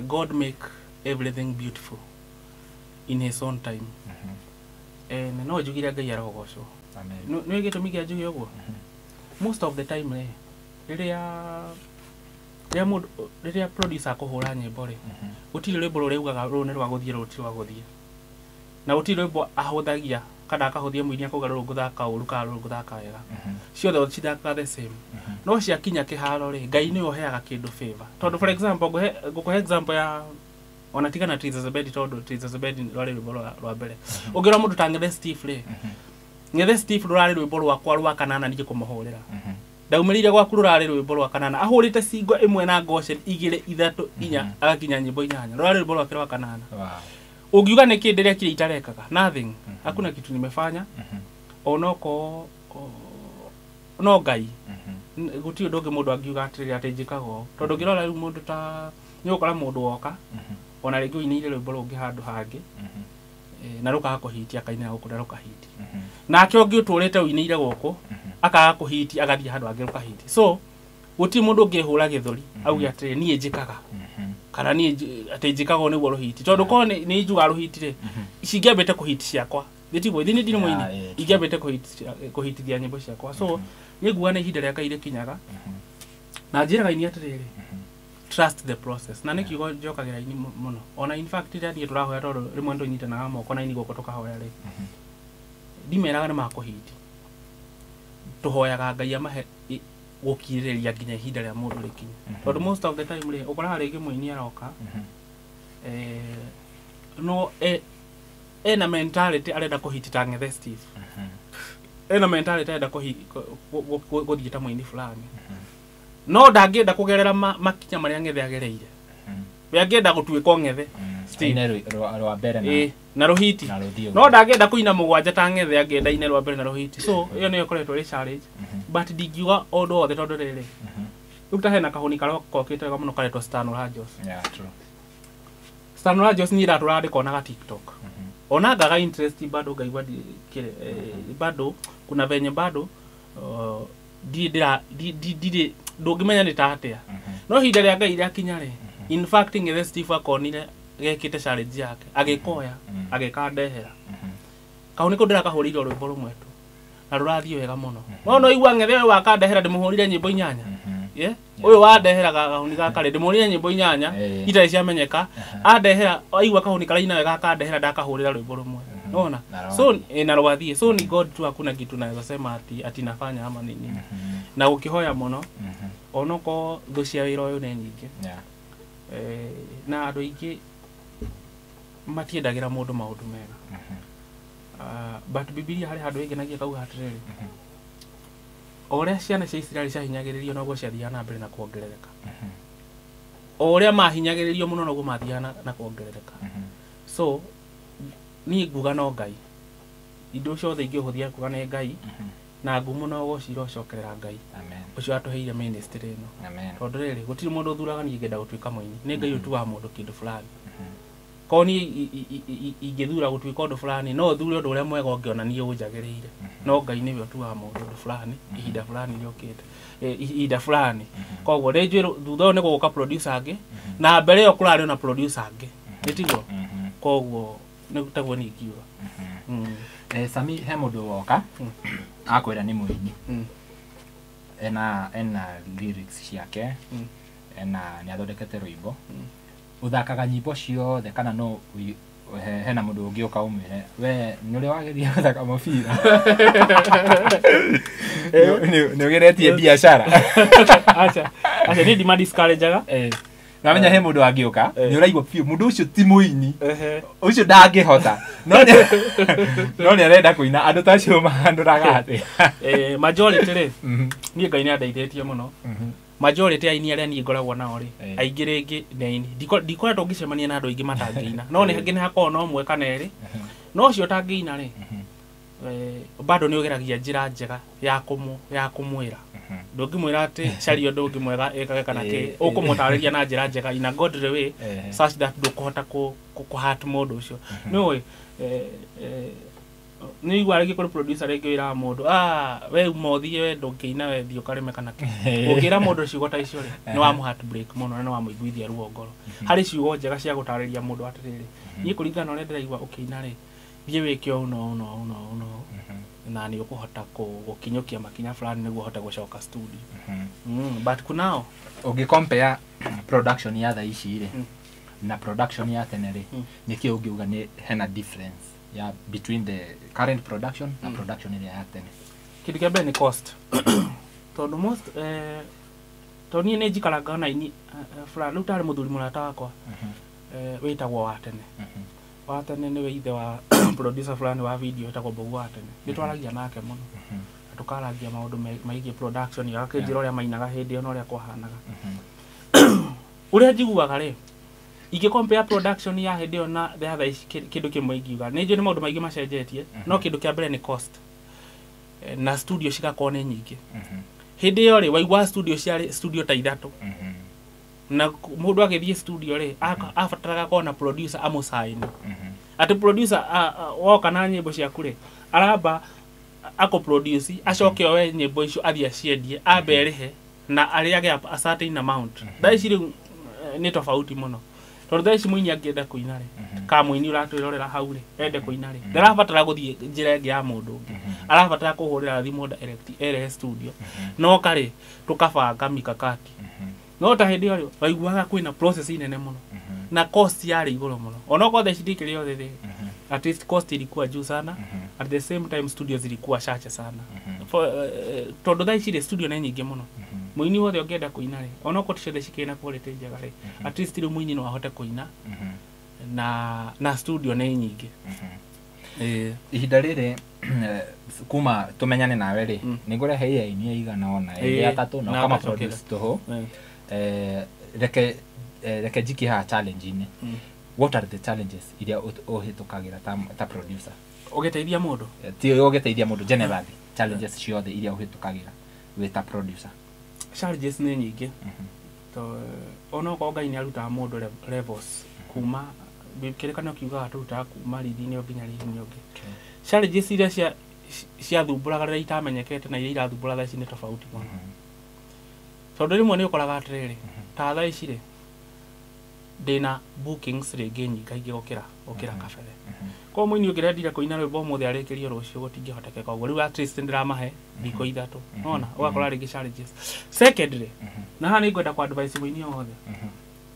Speaker 1: God make everything beautiful in his own time. Na no njugire Ngai arogocwo. Nĩ gĩtũmi kĩa njuge ũguo? Most of the time rĩ, rĩrĩa producer akũhũra nyĩmbo rĩ, gũtirĩ rwĩmbo rũrĩa augaga rũrũ nĩ rwa gũthiĩ, rũrũ ti rwa gũthiĩ. Na gũtirĩ rwĩmbo ahũthagia Kana akahũthia mũini akauga rũrũ ngũthaka ũru kana rũrũ ngũthaka wega. Ciothe cithakaga the same, no ciakinya kĩharo rĩ, Ngai nĩwe ũheaga kĩndũ favor. Tondũ for example, ngũkũhe example ya ona tiga na Trizah Zebedi, tondũ Trizah Zebedi rwarĩ rwĩmbo rwa mbere. Ũngĩrora mũndũ ta Ng'ethe Steve rĩ, Ng'ethe Steve rũrarĩ rwĩmbo rwakwa rwa kanana niĩ kũmũhũrĩra. Ndaumĩrĩire gwaku rũrarĩ rwĩmbo rwa kanana, ahũrĩte singo ĩmwe na Goshen igĩrĩ, ithatũ, inya, agakinya nyĩmbo inyanya. Rũrarĩ rwĩmbo rwake rwa kanana. Ũngiuga nĩ kĩ ndĩrekire itarekaga? Nothing, hakuna kitu nimefanya. Onokorwo no Ngai, gũtirĩ ũndũ ũngĩ mũndũ angiuga atĩrĩrĩ atĩ njĩkaga ũũ. Tondũ ũngĩrora rĩu mũndũ ta nĩ ũgũkora mũndũ woka ona rĩngĩ ũinĩire rwĩmbo rũngĩ handũ hangĩ, na rũkaga kũhitia, akainĩra gũkũ na rũkahiti. Nake ũngĩ ũtũrĩte ũinĩire gũkũ akaga kũhiti, agathiĩ handũ hangĩ rũkahiti. So gũtirĩ mũndũ ũngĩhũra gĩthũri auge atĩrĩ niĩ njĩkaga kana niĩ atĩ njĩkaga ũũ nĩguo rũhiti. Tondũ korwo nĩ njugaga rũhiti rĩ, cingĩambĩte kũhiti ciakwa nĩtiguo ithe nĩ ndirĩ mũini, ingĩambĩte kũhitithia nyĩmbo ciakwa. So niĩ nguga nĩ ihinda rĩa Ngai rĩkinyaga. Na njĩraga ini atĩrĩrĩ, trust the process, na nĩ kiugo njokagĩra ini mũno. Ona in fact rĩrĩa niĩ tũrahoya, tondũ rĩmwe nĩtũnyitanaga moko na ini gũkũ tũkahoya rĩ, ndimeraga nĩ makũhiti. Tũhoyaga Ngai amahe gũkirĩrĩria nginya ihinda rĩa mũndũ rĩkinye. Tondũ most of the time rĩ, ũkoraga rĩngĩ mũini aroka, no ena mentality arenda kũhiti ta Ng'ethe Steve, ena mentality arenda gũthiĩ ta mũini fulani, no ndangĩenda kũgerera makinya marĩa Ng'ethe agereire. We angĩenda gũtuĩka o Ng'ethe Steve.
Speaker 2: Aine rwa mbere na
Speaker 1: Ĩ, na rũhiti.
Speaker 2: Na rũthiĩ.
Speaker 1: No ndangĩenda kũina mũgwanja ta Ng'ethe, angĩenda ine rwa mbere na rũhiti. So ĩyo nĩyo ĩkoretwo ĩrĩ challenge, but ndingiuga ũndũ wothe. Tondũ rĩrĩ, rĩu ta hena kahũni karĩa kokĩte wega mũno karetwo Stan Rajos.
Speaker 2: Yeah, true.
Speaker 1: Stan Rajos niĩ ndatũraga ndĩkonaga TikTok, ona ngaga interest bado, ngaigua kĩrĩ bado kuna venye bado ndirĩ ndĩra ndirĩ ndũngĩmenya nĩ ta atĩa. No ihinda rĩa Ngai rĩakinya rĩ, in fact Ng'ethe Steve akonire gekĩte challenge yake, agĩkoya, agĩkandehera. Kahũni kau ndĩrakahũrĩire rwĩmbo rũmwe tu na rũrathiĩ wega mũno. No igua Ng'ethe ũyũ wakandehera ndĩmũhũrire nyĩmbo inyanya. Yeah? Ũyũ wandehera kahũni gaka rĩ, ndĩmũhũrire nyĩmbo inyanya itarĩ ciamenyeka. Andehera aigua kahũni karaina wega, akandehera, ndakahũrĩra rwĩmbo rũmwe. Unaona?
Speaker 2: Na
Speaker 1: So na rwathiĩ. So ni God tu, hakuna kitu naweza sema ati nafanya ama nini. Na ũkĩhoya mũno, onokorwo thũ cia wĩra ũyũ nĩ nyingĩ, na andũ aingĩ matiendagĩra mũndũ maũndũ mega. But Bibilia harĩ handũ ĩngenagia, kauga atĩrĩrĩ, o ũrĩa ciana cia Isiraeli ciahinyagĩrĩrio noguo ciathiaga na mbere na kuongerereka. O ũrĩa mahinyagĩrĩrio mũno noguo mathiaga na kuongerereka. So niĩ nguga no Ngai, indo ciothe ingĩhũthia kuga nĩ Ngai, na ngumo no ũgoci irocokerera Ngai
Speaker 2: Amen.
Speaker 1: ũcio watũheire ministry ĩno.
Speaker 2: Amen.
Speaker 1: Tondũ rĩrĩ, gũtirĩ mũndũ ũthuraga niĩ ngenda gũtuĩka mũini. Nĩ Ngai ũtuaga mũndũ kĩndũ fulani. Korwo niĩ ingĩthura gũtuĩka ũndũ fulani, no thure ũndũ ũrĩa mwega ũngĩona niĩ ũnjagĩrĩire, no Ngai nĩwe ũtuaga mũndũ ũndũ fulani ihinda fulani rĩũkĩte, ihinda fulani. Koguo nĩ njũĩ thutha ũyũ nĩ gũgũka producer angĩ, na mbere ĩyo kũrarĩ ona producer angĩ, nĩ tiguo? Koguo nĩ taguo niĩ ingiuga.
Speaker 2: Sami, he mũndũ woka akwĩra nĩ mũini, ena lyrics ciake, ena nĩ athondekete rwĩmbo. Ũthakaga nyĩmbo ciothe kana no hena mũndũ ũngĩũka ũmwĩre we nĩ ũrĩa wageria gũthaka mũbira, nĩ ũgeretie biacara?
Speaker 1: Acha, acha, niĩ ndima discourageaga.
Speaker 2: Namenya he mũndũ angĩũka, nĩ ũraigua biũ mũndũ ũcio ti mũini, ũcio ndangĩhota, no nĩ arenda kũina. Andũ ta acio mahandũraga atĩa?
Speaker 1: Majority rĩ, niĩ Ngai nĩ andeithĩtie mũno. Majority ya aini arĩa niĩ ngoragwo nao rĩ, aingĩ rĩngĩ nĩ aini. Ndikoretwo ngĩcemania na andũ aingĩ matangĩina, no nĩ hangĩ nĩ hakoragwo no ũmwe kana erĩ. No ũcio ũtangĩina rĩ, bado nĩ ũgeragia njĩra njega ya kũmwĩra. Ndũngĩmwĩra atĩ caria ũndũ ũngĩ mwega ĩkage kana kĩ. Ũkũmũtarĩria na njĩra njega in a godly way, such that ndũkũhota kũ hurt mũndũ ũcio. Nĩ ũĩ, nĩ igua rĩngĩ kũrĩ producer rĩngĩ wĩraga mũndũ, "Ah, we uma ũthiĩ, we ndũngĩina, we thiĩ ũkarĩme," kana kĩ. Ũngĩra mũndũ ciugo ta icio rĩ, nĩ wamũ heartbreak mũno na nĩ wamũiguithia ruo ngoro. Harĩ ciugo njega cia gũtarĩria mũndũ atĩrĩrĩ, niĩ kũringana na ũrĩa ndĩraigua ũkĩina rĩ, thiĩ wĩke ũũ na ũũ na ũũ na ũũ na ũũ, na nĩ ũkũhota gũkinyũkia makinya fulani nĩguo ũhote gũcoka studio. But kunao
Speaker 2: Ũngĩ compare production ya thaa ici rĩ na production ya tene rĩ, nĩkĩ ũngiuga nĩ hena difference? Ya between the current production na production ĩrĩa ya tene.
Speaker 1: Kĩndũ kĩa mbere nĩ cost, tondũ most tondũ niĩ nĩ njikaraga na ini fulani rĩu tarĩ mũthuri mũrata wakwa wĩtagwo wa tene. Wa tene nĩwe ithe wa producer fulani wa video wĩtagwo Mbogu wa tene. Nĩ twaragia nake mũno na tũkaragia maũndũ megiĩ production, agakĩnjĩra ũrĩa mainaga hĩndĩ ĩyo na ũrĩa kwahanaga. Ũrĩa njiguaga rĩ, ingĩ compare production ya hĩndĩ ĩyo na ya thaa ici, kĩndũ kĩmwe ingiuga nĩ njũĩ nĩ maũndũ maingĩ macenjetie, no kĩndũ kĩa mbere nĩ cost. Na studio cigakorwo nĩ nyingĩ. Hĩndĩ ĩyo rĩ, waigua studio ciarĩ studio ta 3, na mũndũ agĩthiĩ studio rĩ, abataraga korwo na producer amũcaini, atĩ producer woka na nyĩmbo ciaku rĩ, aramba akũproduce, acoke oe nyĩmbo icio athiĩ aciendie, ambe arĩhe na arĩage a certain amount. Thaa ici rĩu nĩ tofauti mũno, tondũ thaa ici mũini angĩenda kũina rĩ, ka mũini ũratwĩrorera hau rĩ, ende kũina rĩ, ndarabatara gũthiĩ njĩra ĩngĩ ya mũndũ ũngĩ, arabatara kũhũrĩra thimũ direct erehe studio no karĩ tũkabanga mikakati. No ta hĩndĩ ĩyo rĩ, waiguaga kwĩna process nene mũno na cost yarĩ igũrũ mũno. Onokorwo thaa ici ndikĩrĩ yothe rĩ, at least cost ilikuwa juu sana. At the same time, studio zilikuwa chache sana. Tondũ thaa ici rĩ, studio nĩ nyingĩ mũno. Mũini wothe ũngĩenda kũina rĩ, onokorwo ti ciothe cikĩrĩ na quality njega rĩ, at least rĩu mũini no ahote kũina na studio nĩ nyingĩ.
Speaker 2: Ihinda rĩrĩ kuma tumenyane nawe rĩ, nĩ ngũreheire aini aigana ũna, erĩ, atatũ, na
Speaker 1: na
Speaker 2: ũkama
Speaker 1: ũgacokera.
Speaker 2: produce tũhũ. Reke njikie haha challenge-inĩ. What are the challenges iria ũhĩtũkagĩra ta producer?
Speaker 1: Ũgĩteithia mũndũ?
Speaker 2: Ti ũgĩteithia mũndũ, generally challenges ciothe iria ũhĩtũkagĩra wĩ ta producer.
Speaker 1: Challenges nĩ nyingĩ, to onokorwo Ngai nĩ arutaga mũndũ levels, kuma kĩrĩkanĩro kiugaga tũrutaga kuma riri-inĩ o nginya riri-inĩ ũngĩ. Challenges iria ciathumbũraga rĩrĩa itamenyekete na iria irathumbũra thaa ici nĩ tofauti mũno, tondũ rĩmwe nĩ ũkoraga atĩrĩrĩ, ta thaa ici rĩ, ndĩna bookings rĩngĩ nyingaingĩ gũkĩra kabere. Koguo mũini ũngĩrendire kũina rwĩmbo ũmũthĩ arĩkĩrie rũciũ, gũtingĩhotekeka ũguo. Rĩu at least ndĩramahe thikũ 3. Nona ũgakora rĩngĩ challenges. Secondly, na haha nĩ ngwenda kwa advice mũini o wothe,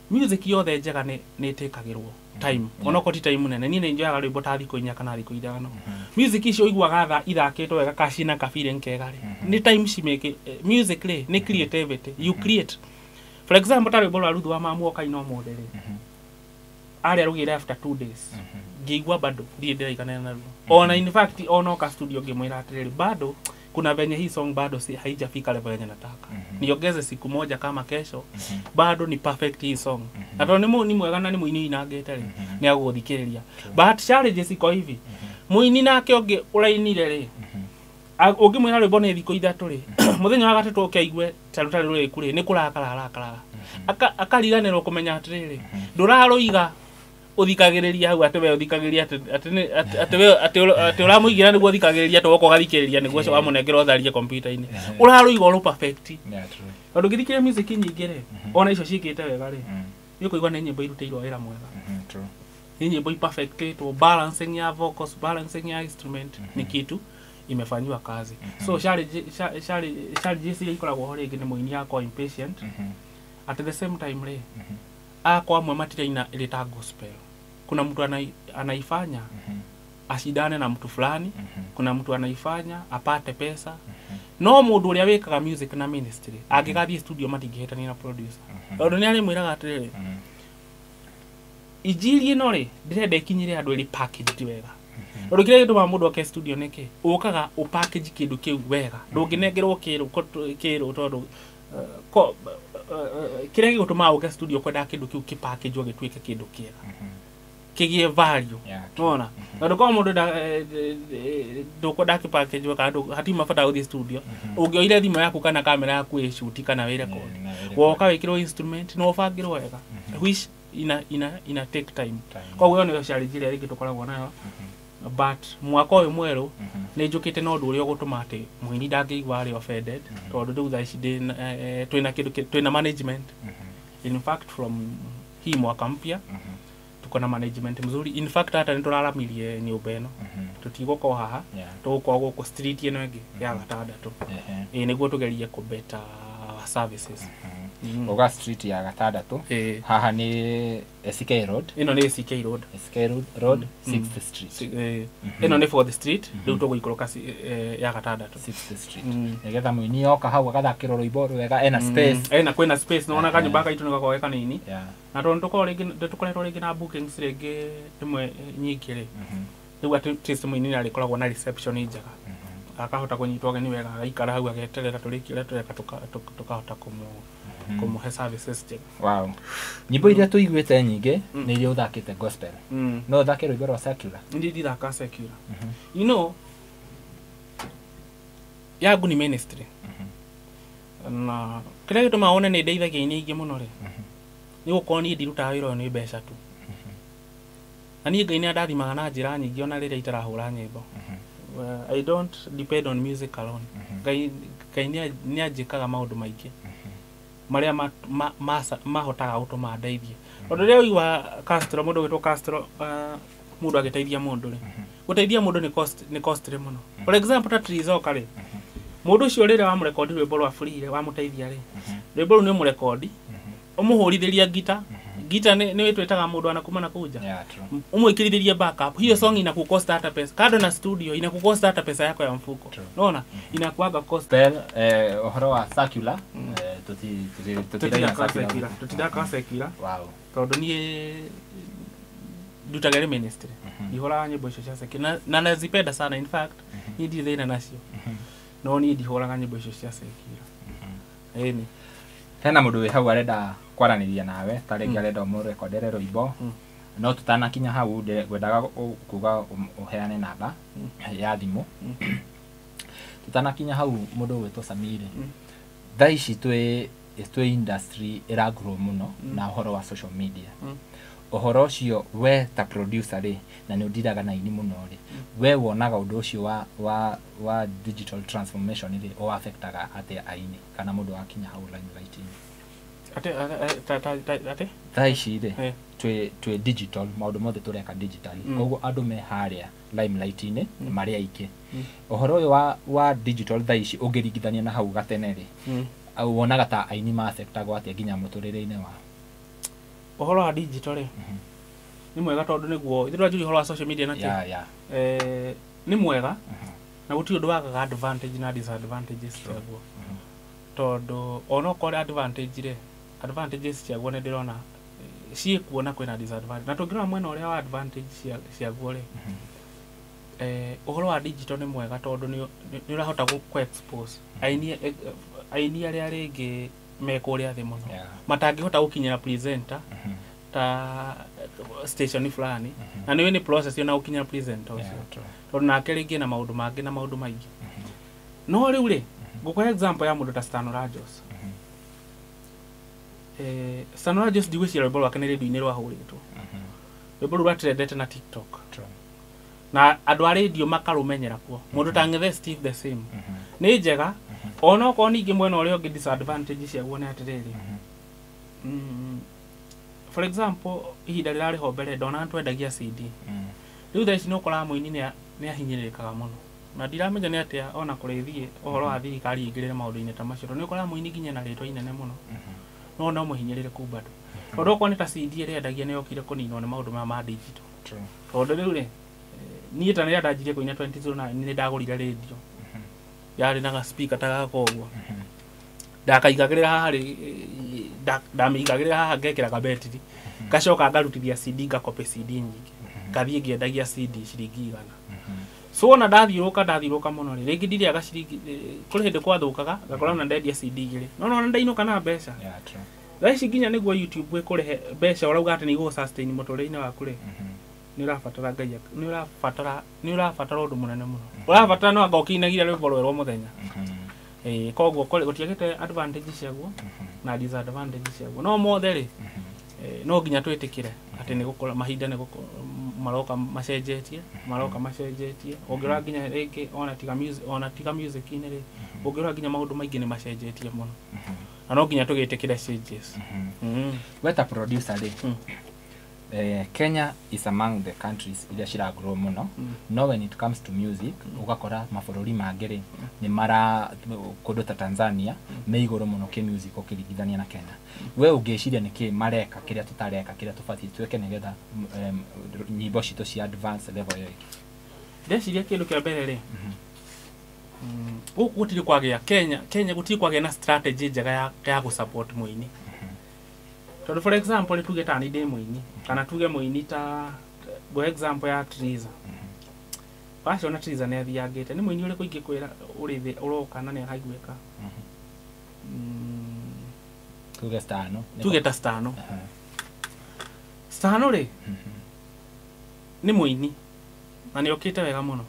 Speaker 1: music yothe njega nĩ ĩtĩkagĩrwo time, onokorwo ti time nene. Niĩ nĩ njoyaga rwĩmbo ta thikũ 4 kana thikũ 5. Music icio ũiguaga tha ithakĩtwo wega ka cina ka feeling kega rĩ, nĩ time cimĩke. Music rĩ, nĩ creativity you create. For example, ta rwĩmbo rwa Ruthu wa Mamu ũkaina ũmũthĩ rĩ, arĩa rugire after 2 days ngĩigua bado ndirĩ ndĩraiganĩra naruo. Ona in fact ona oka studio ngĩmwĩra atĩrĩrĩ, bado kuna venye hii song bado si haijafika level yenye nataka, niongeze siku moja kama kesho bado ni perfect hii song. Na tondũ nĩ mwega na nĩ mũini ũinangĩte rĩ, nĩ agũgũthikĩrĩria. But challenges iko hivi, mũini nake ũngĩ ũrainire rĩ, ũngĩmwĩra rwĩmbo nĩ thikũ 3 rĩ, mũthenya wa gatatũ oke aigue ta rũtarĩ rũrĩku rĩ, nĩ kũrakara arakaraga. Akariganĩrwo kũmenya atĩrĩrĩ, ndũrarũiga ũthikagĩrĩria hau atĩ we ũthikagĩrĩria atĩ we atĩ ũramũigĩra nĩguo ũthikagĩrĩria, atĩ woka ũgathikĩrĩria nĩguo ũcio wamũnengera ũtharie kompiuta-inĩ, ũrarũiga ũrũ perfect.
Speaker 2: Yeah, true.
Speaker 1: Tondũ ũngĩthikĩrĩria music nyingĩ rĩ, ona icio ciĩkĩte wega rĩ, nĩ ũkũigua nĩ nyĩmbo irutĩirwo wĩra mwega,
Speaker 2: True.
Speaker 1: nĩ nyĩmbo iperfectĩtwo, balancing ya vocals, balancing ya instrument, nĩ kitu imefanyiwa kazi. So challenges iria ikoragwo ho rĩngĩ nĩ mũini akwa impatient. At the same time rĩ, akwa amwe matiraina ĩrĩ ta gospel. Kuna mtu anaifanya ashindane na mtu fulani, kuna mtu anaifanya apate pesa. No mũndũ ũrĩa wĩkaga music na ministry angĩgathiĩ studio matingĩhĩtania na producer, tondũ nĩ arĩmwĩraga atĩrĩrĩ, injiri ĩno rĩ, ndĩrenda ĩkinyĩre andũ ĩrĩ packaged wega. Tondũ kĩrĩa gĩtũmaga mũndũ oke studio nĩkĩ ũkaga ũpackage kĩndũ kĩu wega. Ndũngĩnengerwo kĩrũ tondũ kĩrĩa gĩgũtũmaga ũke studio kwendaga kĩndũ kĩu kĩpackage gĩtuĩke kĩndũ kĩega, kĩgĩe value.
Speaker 2: Yeah, true.
Speaker 1: Nona tondũ korwo mũndũ ndũkwenda kĩpackage kana hatima bata gũthiĩ studio, ũngĩoire thimũ yaku kana kamera yaku ĩcuti kana wĩrekodi,
Speaker 2: Na wĩ
Speaker 1: woka wĩkĩrwo instrument na ũbangĩrwo wega, which ina take time.
Speaker 2: Time.
Speaker 1: Koguo ĩyo nĩyo challenge ĩrĩa rĩngĩ tũkoragwo nayo. But mwaka ũyũ mwerũ nĩ njũkĩte na ũndũ ũrĩa ũgũtũma atĩ mũini ndangĩigua arĩ offended, tondũ rĩu thaa ici twĩna kĩndũ twĩna management. In fact, from hii mwaka mpya tuko na management mzuri. In fact, hata nĩ tũraramirie nyũmba ĩno, tũtigũkorwo haha, tũgũkorwo gũkũ street ĩno ĩngĩ ya gatandatũ. Ĩĩ, nĩguo tũgerie kũ better services.
Speaker 2: Uga street ya gatandatũ.
Speaker 1: Ĩĩ.
Speaker 2: Haha nĩ SK Road.
Speaker 1: Ĩno nĩ CK Road.
Speaker 2: SK Road, 6th Street.
Speaker 1: Ĩno nĩ 4th Street, rĩu tũgũikũrũka ya gatandatũ.
Speaker 2: 6th Street.
Speaker 1: Mm.
Speaker 2: Nĩgetha mũini oka hau agathakĩrwo rwĩmbo rwega ena space.
Speaker 1: Ena kwĩna space nona
Speaker 2: Eh.
Speaker 1: kanyũmba gaitũ nĩ gakoragwo ge kanini.
Speaker 2: Yeah.
Speaker 1: Na tondũ tũkoragwo rĩngĩ tũkoretwo rĩngĩ na bookings rĩngĩ rĩmwe nyingĩ rĩ, rĩu at least mũini nĩ arĩkoragwo na reception njega, akahota kũnyitwo ageni wega, agaikara hau ageterera tũrĩkie ũrĩa tũreka, tũkahota kũmũhe services njega.
Speaker 2: Wow. Nyĩmbo iria tũiguĩte nyingĩ nĩ iria ũthakĩte gospel. No ũthake rwĩmbo rwa secular?
Speaker 1: Ndi ndithaka secular. You know, yangu ni ministry, na kĩrĩa gĩtũmaga wone nĩ ndeithagia aini aingĩ mũno rĩ, nĩ gũkorwo niĩ ndirutaga wĩra ũyũ nĩ mbeca tu, na niĩ Ngai nĩ andathimaga na njĩra nyingĩ ona rĩrĩa itarahũra nyĩmbo. Well, I don't depend on music alone. Ngai nĩ anjĩkaga maũndũ maingĩ marĩa mahotaga gũtũma ndeithie, tondũ rĩrĩa ũigua Castro, mũndũ ũgwĩtwo Castro, mũndũ agĩteithia mũndũ rĩ, gũteithia mũndũ nĩ cost, nĩ costly mũno. For example, ta Trizoka rĩ, mũndũ ũcio rĩrĩa wamũrekondi rwĩmbo rwa free rĩ, wamũteithia rĩ, rwĩmbo rũu nĩ ũmũrekondi, ũmũhũrithĩria ngita, ngita nĩ twĩtaga mũndũ anakuma na kũu nja,
Speaker 2: Yeah, true.
Speaker 1: umwikirithĩrie backup, hiyo song inakukosta hata pesa kando na studio, inakukosta hata pesa yako ya mfuko.
Speaker 2: True.
Speaker 1: Unaona inakuaga cost.
Speaker 2: Gospel, ũhoro wa secular, tũtiraina
Speaker 1: Tutithakaga
Speaker 2: secular.
Speaker 1: secular, tutithakaga secular.
Speaker 2: Wow.
Speaker 1: Tondũ niĩ ndutaga rĩ ministry, ndihũraga nyĩmbo icio cia secular, na nazipenda sana. In fact, niĩ ndirĩ thĩna nacio, no niĩ ndihũraga nyĩmbo icio cia secular, ĩni.
Speaker 2: Hena mũndũ wĩ hau arenda kwaranĩria nawe, ta rĩngĩ arenda ũmũrekondere rwĩmbo. No tutanakinya hau, ngwendaga kuga ũheane namba ya thimũ. Tutanakinya hau, mũndũ ũgwĩtwo Samiri, thaa ici twĩ industry ĩragrow mũno na ũhoro wa social media. Ũhoro ũcio, we ta producer rĩ, na nĩ ũndiraga na aini mũno rĩ, we wonaga ũndũ ũcio wa digital transformation rĩ, ũ affectaga atĩa aini kana mũndũ wakinya hau limelight-inĩ?
Speaker 1: Atĩ atĩ?
Speaker 2: Thaa ici rĩ, twĩ digital, maũndũ mothe tũreka digitally. Koguo andũ me harĩa limelight-inĩ marĩ aingĩ. Ũhoro ũyũ wa digital thaa ici ũngĩringithania na hau gatene rĩ, au wonaga ta aini ma-affectagwo atĩa nginya mũtũrĩre-inĩ wao?
Speaker 1: Ũhoro wa digital rĩ, nĩ mwega, tondũ nĩguo ithuĩ twanjirie ũhoro wa social media na kĩ. Nĩ mwega na gũtirĩ ũndũ wagaga advantage na disadvantages ciaguo, tondũ onokorwo advantage rĩ, advantages ciaguo nĩ ndĩrona ciĩkuo na kwĩna disadvantage. Na tũngĩrora mwena ũrĩa wa advantage ciaguo rĩ, ũhoro wa digital nĩ mwega tondũ nĩ ũrahota kũ expose aini arĩa rĩngĩ me kũrĩa thĩ mũno, matangĩhota gũkinyĩra presenter ta station fulani, na nĩ nĩ process ona gũkinyĩra presenter ũcio,
Speaker 2: Yeah, true.
Speaker 1: Tondũ nake rĩngĩ na maũndũ mangĩ na maũndũ maingĩ. No rĩu rĩ, ngũkũhe example ya mũndũ ta Stan Rajos. Stan Rajos, ndigwĩciria rwĩmbo rwake nĩ rĩndiũ-inĩ rwahũrĩtwo. Rwĩmbo rũu rwatrendete na TikTok na andũ a rĩndiũ makarũmenyera kuo. Mũndũ ta Ng'ethe Steve, the same. Nĩ njega, onokorwo ningĩ mwena ũrĩa ũngĩ disadvantage ciaguo nĩ atĩrĩrĩ, for example, ihinda rĩrarĩ ho mbere ndona twendagia CD. Rĩu thaa ici nĩ ũkoraga mũini nĩ ahinyĩrĩrĩkaga mũno, na ndiramenya nĩ atĩa ona kũrĩthiĩ ũhoro wa thirikari ĩingĩrĩre maũndũ-inĩ ta macio, tondũ nĩ ũkoraga mũini nginya na rĩtwa inene mũno, no mũhinyĩrĩrĩku bado, tondũ okorwo nĩ ta CD ĩrĩa endagia nĩ yokire kũninwo nĩ maũndũ maya ma digital. Tondũ rĩu rĩ, niĩ ta rĩrĩa ndanjirie kũina 2009, nĩ ndagũrire rĩndio yarĩ na ga speaker ta gaka ũguo, ndakaigagĩrĩra haha rĩ, ndamĩigagĩrĩra haha, ngekĩra kabetiri, ngacoka ngarutithia CD, ngakopĩ CD nyingĩ, ngathiĩ ngĩendagia CD ciringi 100. So ona ndathiũrũka mũno rĩ, rĩngĩ ndirĩaga ciringi, kũrĩ hĩndĩ kwathũkaga ngakora ona ndendia CD 2, no nona ndainũka na mbeca.
Speaker 2: Yeah, true.
Speaker 1: Thaa ici nginya nĩguo YouTube ĩkũrehe mbeca ũrauga atĩ nĩ igũgũ sustain mũtũrĩre-inĩ waku rĩ, nĩ ũrabatara Ngai, nĩ ũrabatara ũndũ mũnene mũno, ũrabatara no anga ũkĩinagia rwĩmbo rwerũ o mũthenya. Ĩĩ, koguo gũtiagĩte advantage ciaguo na disadvantage ciaguo, no mothe rĩ, no nginya twĩtĩkĩre atĩ nĩ gũkũra mahinda nĩ maroka macenjetie. Ũngĩrora nginya rĩngĩ ona tiga music-inĩ rĩ, ũngĩrora nginya maũndũ maingĩ nĩ macenjetie mũno, na no nginya tũgĩtĩkĩre changes.
Speaker 2: We ta producer rĩ, Kenya is among the countries iria ciragrow mũno, no when it comes to music ũgakora mabũrũri mangĩ rĩ, Nĩ mara kũndũ ta Tanzania me igũrũ mũno kĩ-music ũkĩringithania na Kenya. We ũngĩciria nĩkĩ mareka kĩrĩa tũtareka, kĩrĩa tũbatiĩ twĩke nĩgetha nyĩmbo citũ cia advance level ĩyo ĩngĩ?
Speaker 1: Ndeciria kĩndũ kĩa mbere rĩ, gũkũ gũtirĩ kwagĩa, Kenya gũtirĩ kwagĩa na strategy njega ya gũ support mũini. Tondũ for example, tuge ta niĩ ndĩ mũini, kana tuge mũini ta go example ya Triza. Waciona Triza nĩ athiangĩte, nĩ mũini ũrĩkũ ingĩkwĩra ũrĩ thĩ ũroka na nĩ araiguĩka?
Speaker 2: Tuge Stano.
Speaker 1: Tuge ta Stano. Stano rĩ, nĩ mũini na nĩ okĩte wega mũno,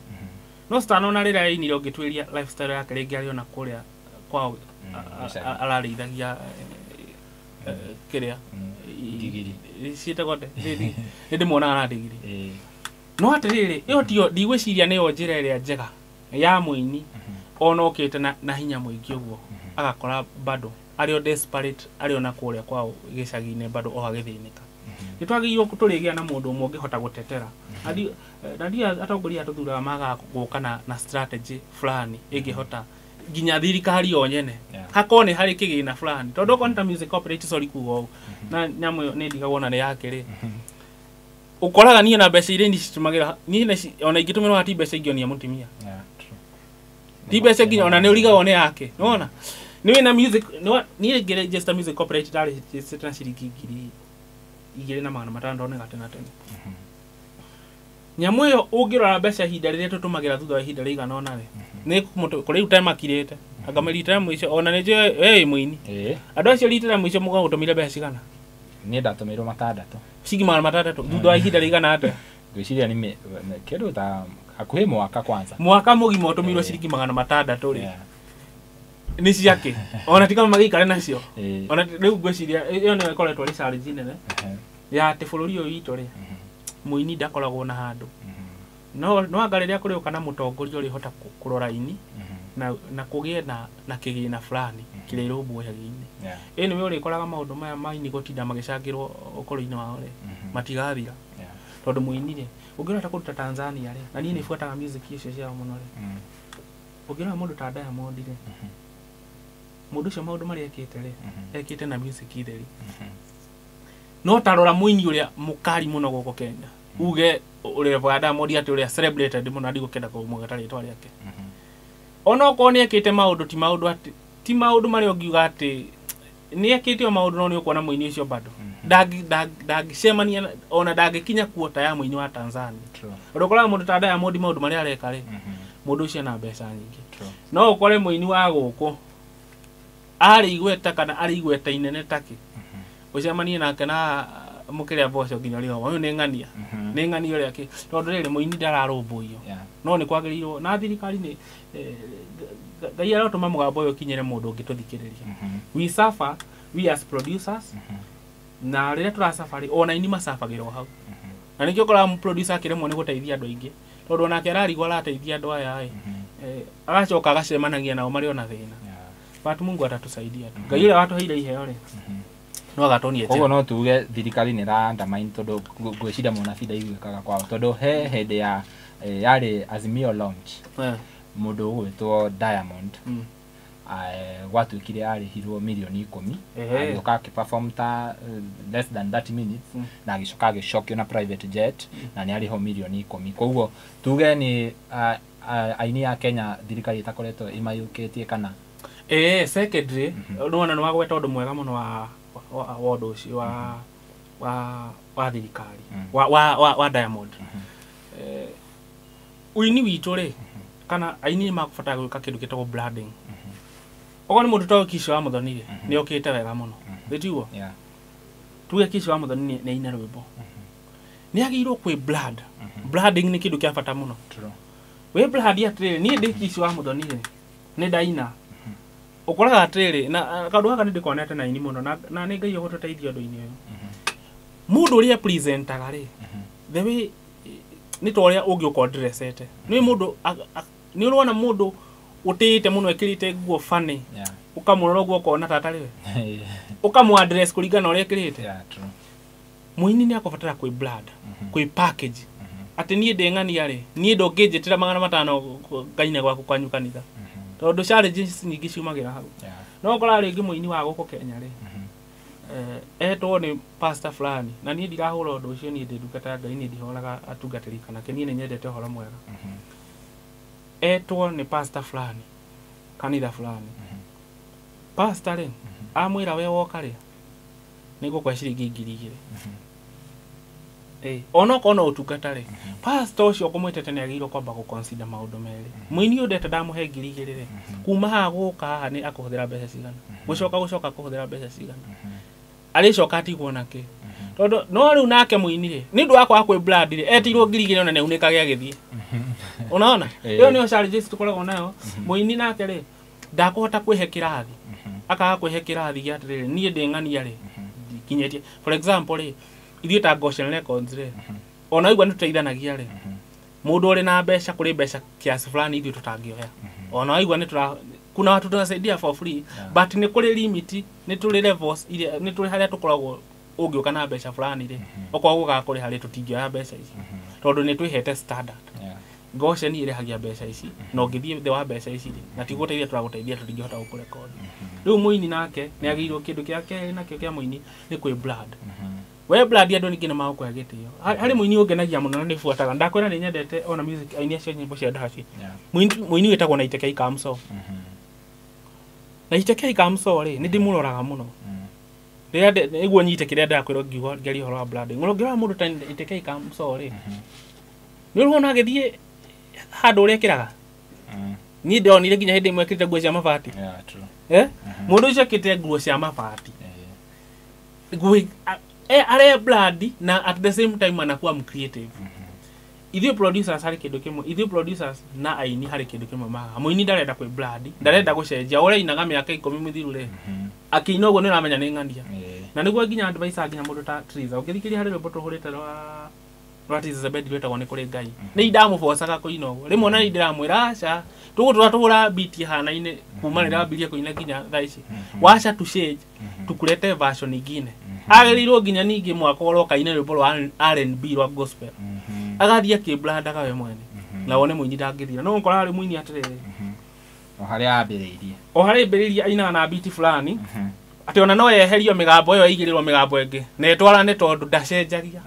Speaker 1: no Stano na rĩrĩa ainire, ũngĩtuĩria lifestyle yake rĩngĩ arĩ ona kũrĩa kwao
Speaker 2: gĩcagi.
Speaker 1: Ararĩithagia kĩrĩa
Speaker 2: Ndigiri.
Speaker 1: Ciĩtagwo atĩa? Nĩ ndĩmuonaga na ndigiri. No atĩrĩrĩ, ĩyo tiyo ndigwĩciria nĩyo njĩra ĩrĩa njega ya mũini ona okĩte na hinya mũingĩ ũguo, agakora bado arĩ o desperate, arĩ ona kũrĩa kwao gĩcagi-inĩ bado o agĩthĩnĩka. Nĩ twagĩrĩirwo tũrĩgĩa na mũndũ ũmwe ũngĩhota gũtetera. Na ndiũĩ atongoria aya tũthuraga magaga gũka na strategy fulani ĩngĩhota nginya thirikari yo nyene hakorwo nĩ harĩ kĩgĩna fulani, tondũ okorwo nĩ ta music copyright, sorry kuga ũũ, na nyamũ ĩyo nĩ ndigagwo na nĩ yake rĩ, ũkoraga niĩ na mbeca iria ndicitũmagĩra niĩ ona ingĩtũmĩrwo ti mbeca ingĩonia mũtumia.
Speaker 2: Yeah, true.
Speaker 1: Ti mbeca nginya ona nĩ ũrigagwo nĩ yake. Nĩwona nĩ wĩna music niĩ ngĩregister music copyright ndarĩ na ciringi 2500 ndonega tena tene. Nyamũ ĩyo ũngĩrora mbeca ihinda rĩrĩa tũtũmagĩra thutha wa ihinda rĩigana ũna rĩ, nĩ kũrĩ rĩu temakirĩte anga rita rĩa mũico ona nĩ njũĩ we wĩ mũini. Andũ acio rita rĩa mũico mũgagũtũmire mbeca cigana?
Speaker 2: Niĩ ndatũmĩirwo 600.
Speaker 1: Ciringi 600 thutha wa ihinda rĩigana atĩa?
Speaker 2: Ngwĩciria nĩ kĩndũ ta hakuhĩ mwaka kwanza.
Speaker 1: Mwaka mũgima ũtũmĩirwo ciringi 600 rĩ, nĩ ciake ona ti kama magĩikare nacio. Ona rĩu ngwĩciria ĩyo nĩyo ĩkoretwo ĩrĩ challenge nene ya atĩ bũrũri ũyũ witũ rĩ, mũini ndakoragwo na handũ. No anga rĩrĩa kũrĩũka na mũtongoria ũrĩhota kũrora ini na kũgĩe na kĩgĩna fulani kĩrĩa irũmbũyagia-inĩ. Ĩ nĩwe ũrĩkoraga maũndũ maya ma ini gũtinda magĩcangĩrwo ũkũrũ-inĩ wao rĩ, matigathira. Tondũ mũini rĩ, ũngĩrora ta kũndũ ta Tanzania rĩ, na niĩ nĩ buataga music icio ciao mũno rĩ, ũngĩrora mũndũ ta Diamond rĩ, mũndũ ũcio maũndũ marĩa ekĩte rĩ, ekĩte na music theri. No tarora mũini ũrĩa mũkari mũno gũkũ Kenya, uge ũrĩa wa Diamond atĩ ũrĩa celebrated mũno, ndigũkĩenda kũmũgweta rĩtwa rĩake, ona okorwo nĩ ekĩte maũndũ, ti maũndũ atĩ ti maũndũ marĩa ũngiuga atĩ nĩ ekĩte o maũndũ, no nĩ ũkuona mũini ũcio bado ndangĩcemania ona ndangĩkinya kuota ya mũini wa Tanzania. Tondũ ũkoraga mũndũ ta Diamond maũndũ marĩa areka rĩ, mũndũ ũcio ena mbeca nyingĩ. No ũkore mũini wa gũkũ arĩ igweta kana arĩ igweta inene takĩ, ũcemanie nake na mũkĩrĩa mboco nginya ũrĩa ũyũ nĩ ng'ania, nĩ ng'ania ũrĩa kĩ, tondũ rĩrĩ mũini ndararũmbũiyo. No nĩ kwagĩrĩirwo na thirikari nĩ Ngai arotũma mũgambo ũyũ ũkinyĩre mũndũ ũngĩtũthikĩrĩria. We suffer, we as producers, na rĩrĩa tũracabarĩ ona ini macabagĩrwo hau, na nĩkĩo ũkoraga producer akĩremwo nĩ gũteithia andũ aingĩ, tondũ onake ararigwo arateithia andũ aya ĩ, agacoka agacemanagia nao marĩ ona thĩna. But Mungu atatusaidia tu. Ngai ũrĩa watũheire iheo rĩ, no agatonia
Speaker 2: Koguo
Speaker 1: njĩra.
Speaker 2: No tuge thirikari nĩ ĩra undermine, tondũ ngwĩciria mũnabii ndaiguĩkaga kwao, tondũ he hĩndĩ ya yarĩ Azimio launch, mũndũ ũgwĩtwo Diamond gwatuĩkire arĩhirwo mirioni 10, agĩũka akĩperform ta less than 30 minutes, na agĩcoka agĩcokio na private jet, na nĩ arĩhwo mirioni 10. Koguo tuge nĩ aini a Kenya thirikari ĩtakoretwo ĩmayũkĩtie kana?
Speaker 1: Secondary, nĩwona nĩ wagweta ũndũ mwega mũno wa ũndũ ũcio wa thirikari wa Diamond. Ũini witũ rĩ, kana aini nĩ makũbatara gwĩka kĩndũ gĩtagwo branding. Okorwo nĩ mũndũ ta Kishi wa Muthoni rĩ, nĩ okĩte wega mũno, gĩtiguo?
Speaker 2: Yeah.
Speaker 1: Tuge Kishi wa Muthoni nĩ aina rwĩmbo, nĩ agĩrĩirwo kwĩ brand. Branding nĩ kĩndũ kĩa bata mũno.
Speaker 2: True.
Speaker 1: Wĩ brand atĩrĩrĩ, niĩ ndĩ Kishi wa Muthoni rĩ, nĩ ndaina, ũkoraga atĩrĩrĩ, na kaũndũ gaka nĩ ndĩkonete na aini mũno, na nĩ Ngai ũgũtũteithia ũndũ-inĩ ũyũ. Mũndũ ũrĩa presentaga rĩ, the way nĩ ta ũrĩa ũngĩũka ũndrecete nĩ mũndũ nĩ ũrona mũndũ ũtĩĩte mũno ekĩrĩte nguo funny, ũkamũrora ũguo ũkona tata rĩwe, ũkamũ address kũringana na ũrĩa ekĩrĩte.
Speaker 2: Yeah, true.
Speaker 1: Mũini nĩ akũbatara kwĩ brand, kwĩ package, atĩ niĩ ndĩ ng'ania rĩ, niĩ ndũngĩnjĩtĩra 500 ngaine gwaku kwanyu kanitha. Tondũ challenges nyingĩ ciumagĩra hau.
Speaker 2: Yeah.
Speaker 1: No ũkora rĩngĩ mũini wa gũkũ Kenya rĩ, etwo nĩ pastor fulani, na niĩ ndirahũra ũndũ ũcio, niĩ ndĩ ndungata ya Ngai, niĩ ndihũraga atungatĩri kana kĩ, niĩ nĩ nyendete ũhoro mwega. Etwo nĩ pastor fulani kanitha fulani, pastor rĩ amwĩra we woka rĩ nĩ ngũkũhe ciringi 2,000. Onokorwo no ũtungata rĩ, pastor ũcio ũkũmwĩtĩte nĩ agĩrĩirwo kwamba gũ-consider maũndũ merĩ. Mũini ũyũ ndeta ndamũhe 2,000 rĩ, kuma haha gũka haha nĩ akũhũthĩra mbeca cigana, gũcoka akũhũthĩra mbeca cigana, arĩcoka atigwo nake. Tondũ no rĩu nake mũini rĩ, nĩ ũndũ wa kwaga kwĩ brand rĩ, etirwo 2,000 ona nĩaunĩkage agĩthiĩ. Unaona? Ĩyo nĩyo challenges tũkoragwo nayo. Mũini nake rĩ, ndakũhota kwĩhe kĩrathi, akaga kwĩhe kĩrathi gĩa atĩrĩrĩ, niĩ ndĩ ng'ania rĩ, ndikinyĩtie. For example rĩ, ithuĩ ta Goshen Records rĩ, ona igua nĩ tũteithanagia rĩ, mũndũ ũrĩ na mbeca kũrĩ mbeca kiasi fulani ithuĩ tũtangĩoya. Ona waigua nĩ tũra kuna watu tunasaidia for free, but nĩ kũrĩ limit, nĩ tũrĩ levels iria nĩ tũrĩ harĩa tũkoragwo ũngĩũka na mbeca fulani rĩ, okorwo gũkaga kũrĩha rĩ, tũtingĩoya mbeca ici tondũ nĩ twĩhete standard. Goshen ĩrĩhagia mbeca ici, na ũngĩthiĩ thĩ wa mbeca ici rĩ, na tigũteithia tũragũteithia, tũtingĩhota gũkũrekondi. Rĩu mũini nake nĩ agĩrĩirwo kĩndũ kĩa kerĩ nakĩo kĩa mũini nĩ kwĩ brand. We brand andũ ningĩ nĩ magũkũhe gĩtĩo. Harĩ mũini ũngenagia mũno na nĩ buataga, ndakwĩra nĩ nyendete ona music aini acio nyĩmbo cia ndaci. Mũini wĩtagwo Naitekei Kamso. Naitekei Kamso rĩ, nĩ ndĩmũroraga mũno. Rĩrĩa nĩguo nyite kĩrĩa ndĩrakwĩrwo ngiuga ngĩaria ũhoro wa branding. Ũngĩrora mũndũ ta Naitekei Kamso rĩ, nĩ ũrona agĩthiĩ handũ ũrĩa ekĩraga. Niĩ ndĩronire nginya hĩndĩ ĩmwe ekĩrĩte nguo cia mabati. Mũndũ ũcio ekĩrĩte nguo cia mabati. Nguo are brand na at the same time anakuwa creative. Ithuĩ producers harĩ kĩndũ kĩmwe, ithuĩ producers na aini harĩ kĩndũ kĩmwe magaga. Mũini ndarenda kwĩ brand, ndarenda gũcenjia. Ũrĩa ainaga mĩaka 10 mĩthiru rĩ, akĩina ũguo nĩ ũramenya nĩ ng'ania. Na nĩguo nginya advice nginya mũndũ ta Triza. Ũngĩthikĩrĩria harĩ rwĩmbo tũhũrĩte rwa Triza Zebedi rwĩtagwo nĩ kũrĩ Ngai. Nĩ ndamũbocaga kũina ũguo. Rĩmwe ona nĩ ndĩramwĩra aca, tũgũtũra tũhũra beat ĩhanaine kuma rĩrĩa wambirie kũina nginya thaa ici. Wacha tu change, tukulete version ingine. Agĩrĩirwo nginya ningĩ mwaka ũroka aine rwĩmbo rwa R&B rwa gospel. Agathiĩ akĩbrandaga we mwene. Na wone mũini ndangĩthira. No ũkora harĩ mũini atĩrĩrĩ,
Speaker 2: O harĩa ambĩrĩirie.
Speaker 1: O harĩa ambĩrĩirie ainaga na beat fulani, atĩ ona no yeherio mĩgambo ĩyo ĩigĩrĩrwo mĩgambo ĩngĩ na ĩtwarane tondũ ndacenjagia.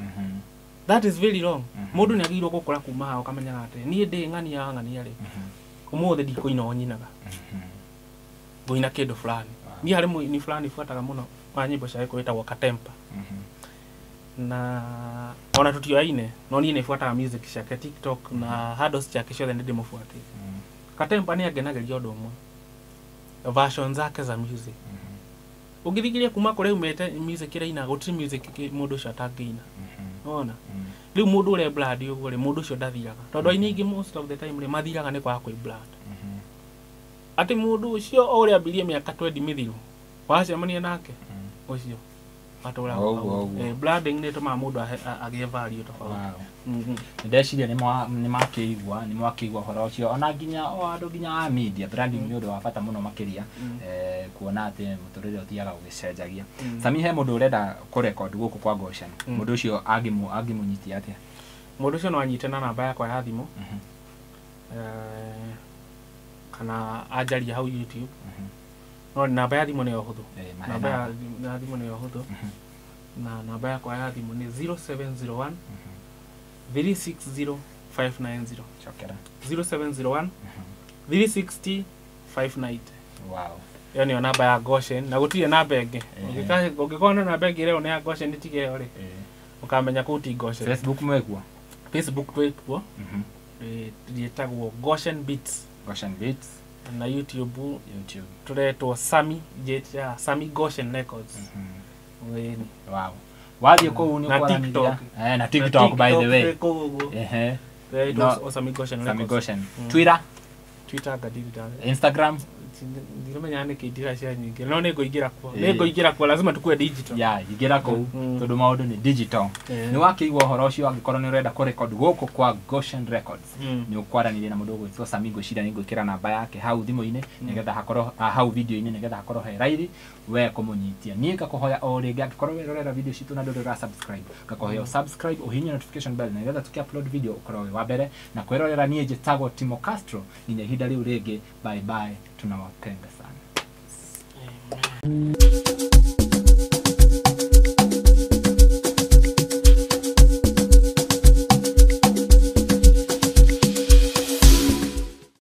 Speaker 1: That is very wrong. Mũndũ nĩ agĩrĩirwo gũkũra kuma haha ũkamenyaga atĩ niĩ ndĩ ng'ania ng'ania rĩ, ũmũthĩ ndikũina o nyinaga, ngũina kĩndũ fulani. Niĩ harĩ mũini fulani buataga mũno wa nyĩmbo cia Gĩkũyũ wĩtagwo Katempa. Na ona tũtioaine, no niĩ nĩ buataga music ciake TikTok na handles ciake ciothe nĩ ndĩmũbuatĩte. Katempa nĩ angenagĩria ũndũ ũmwe, version zake za music. Ũngĩthikĩrĩria kuma kũrĩa umĩte music ĩraina, gũtirĩ music mũndũ ũcio atangĩina. Wona? Rĩu mũndũ ũrĩa brand ũguo rĩ, mũndũ ũcio ndathiraga. Tondũ aini aingĩ most of the time rĩ, mathiraga nĩ kwaga kwĩ brand. Atĩ mũndũ ũcio o ũrĩa ambirie mĩaka 20 mĩthiru, wacemania nake, ũcio atũraga. Branding nĩ ĩtũmaga mũndũ agĩe value tofauti.
Speaker 2: Ndeciria nĩ makĩigua ũhoro ũcio, ona nginya o andũ nginya a media, branding nĩ ũndũ wa bata mũno makĩria, kuona atĩ mũtũrĩre ũthiaga ũgĩcenjagia. Sami, he mũndũ ũrenda kũrecord gũkũ kwa Goshen, mũndũ ũcio angĩmũnyitia atĩa?
Speaker 1: Mũndũ ũcio no anyite na namba yakwa ya thimũ, kana anjarie hau YouTube. No namba ya thimũ nĩyo hũthũ. Namba ya thimũ nĩyo hũthũ. Na namba yakwa ya thimũ nĩ 0701 360 590.
Speaker 2: Chokera.
Speaker 1: 0701 360 590.
Speaker 2: Wow.
Speaker 1: Ĩyo nĩyo namba ya Goshen na gũtirĩ namba ĩngĩ. Ũngĩkorwo na namba ĩngĩ ĩrĩa nĩ ya Goshen tige ĩyo rĩ, ũkamenya kũu ti Goshen.
Speaker 2: Facebook mwekuo?
Speaker 1: Facebook twĩkuo. Rĩtagwo Goshen Beats.
Speaker 2: Goshen Beats.
Speaker 1: Na YouTube tũretwo Sami J Sami Goshen Records.
Speaker 2: Wow. Wathiĩ kũu nĩ ũkwaranĩria. Na TikTok by the way.
Speaker 1: Sami Goshen Records.
Speaker 2: Sami Goshen. Twitter?
Speaker 1: Twitter ngadiri.
Speaker 2: Instagram?
Speaker 1: Ndiramenya nĩkĩ ndiracia nyingĩ, no nĩ ngũingĩra kuo.
Speaker 2: Ĩĩ.
Speaker 1: Nĩ ngũingĩra kuo, lazima tukue digital.
Speaker 2: Ya, ingĩra kũu, tondũ maũndũ nĩ digital. Nĩ wakĩigua ũhoro ũcio. Angĩkorwo nĩ ũrenda kũrecord gũkũ kwa Goshen Records, nĩ ũkwaranĩria na mũndũ ũgwĩtwo Sami. Ngwĩciria nĩ ngwĩkĩra namba yake hau thimũ-inĩ nĩgetha hakorwo hau video-inĩ, nĩgetha hakorwo he raithi we kũmũnyitia. Niĩ ngakũhoya o rĩngĩ, angĩkorwo werorera video citũ na ndũrĩ ũra subscribe, ngakũhoya subscribe, ũhihinye notification bell, nĩgetha tũkĩ upload video ũkorwo wĩ wa mbere na kwĩrorera. Niĩ njĩtagwo Timo Castro. Nginya ihinda rĩu rĩngĩ, bye bye, tunawapenda sana.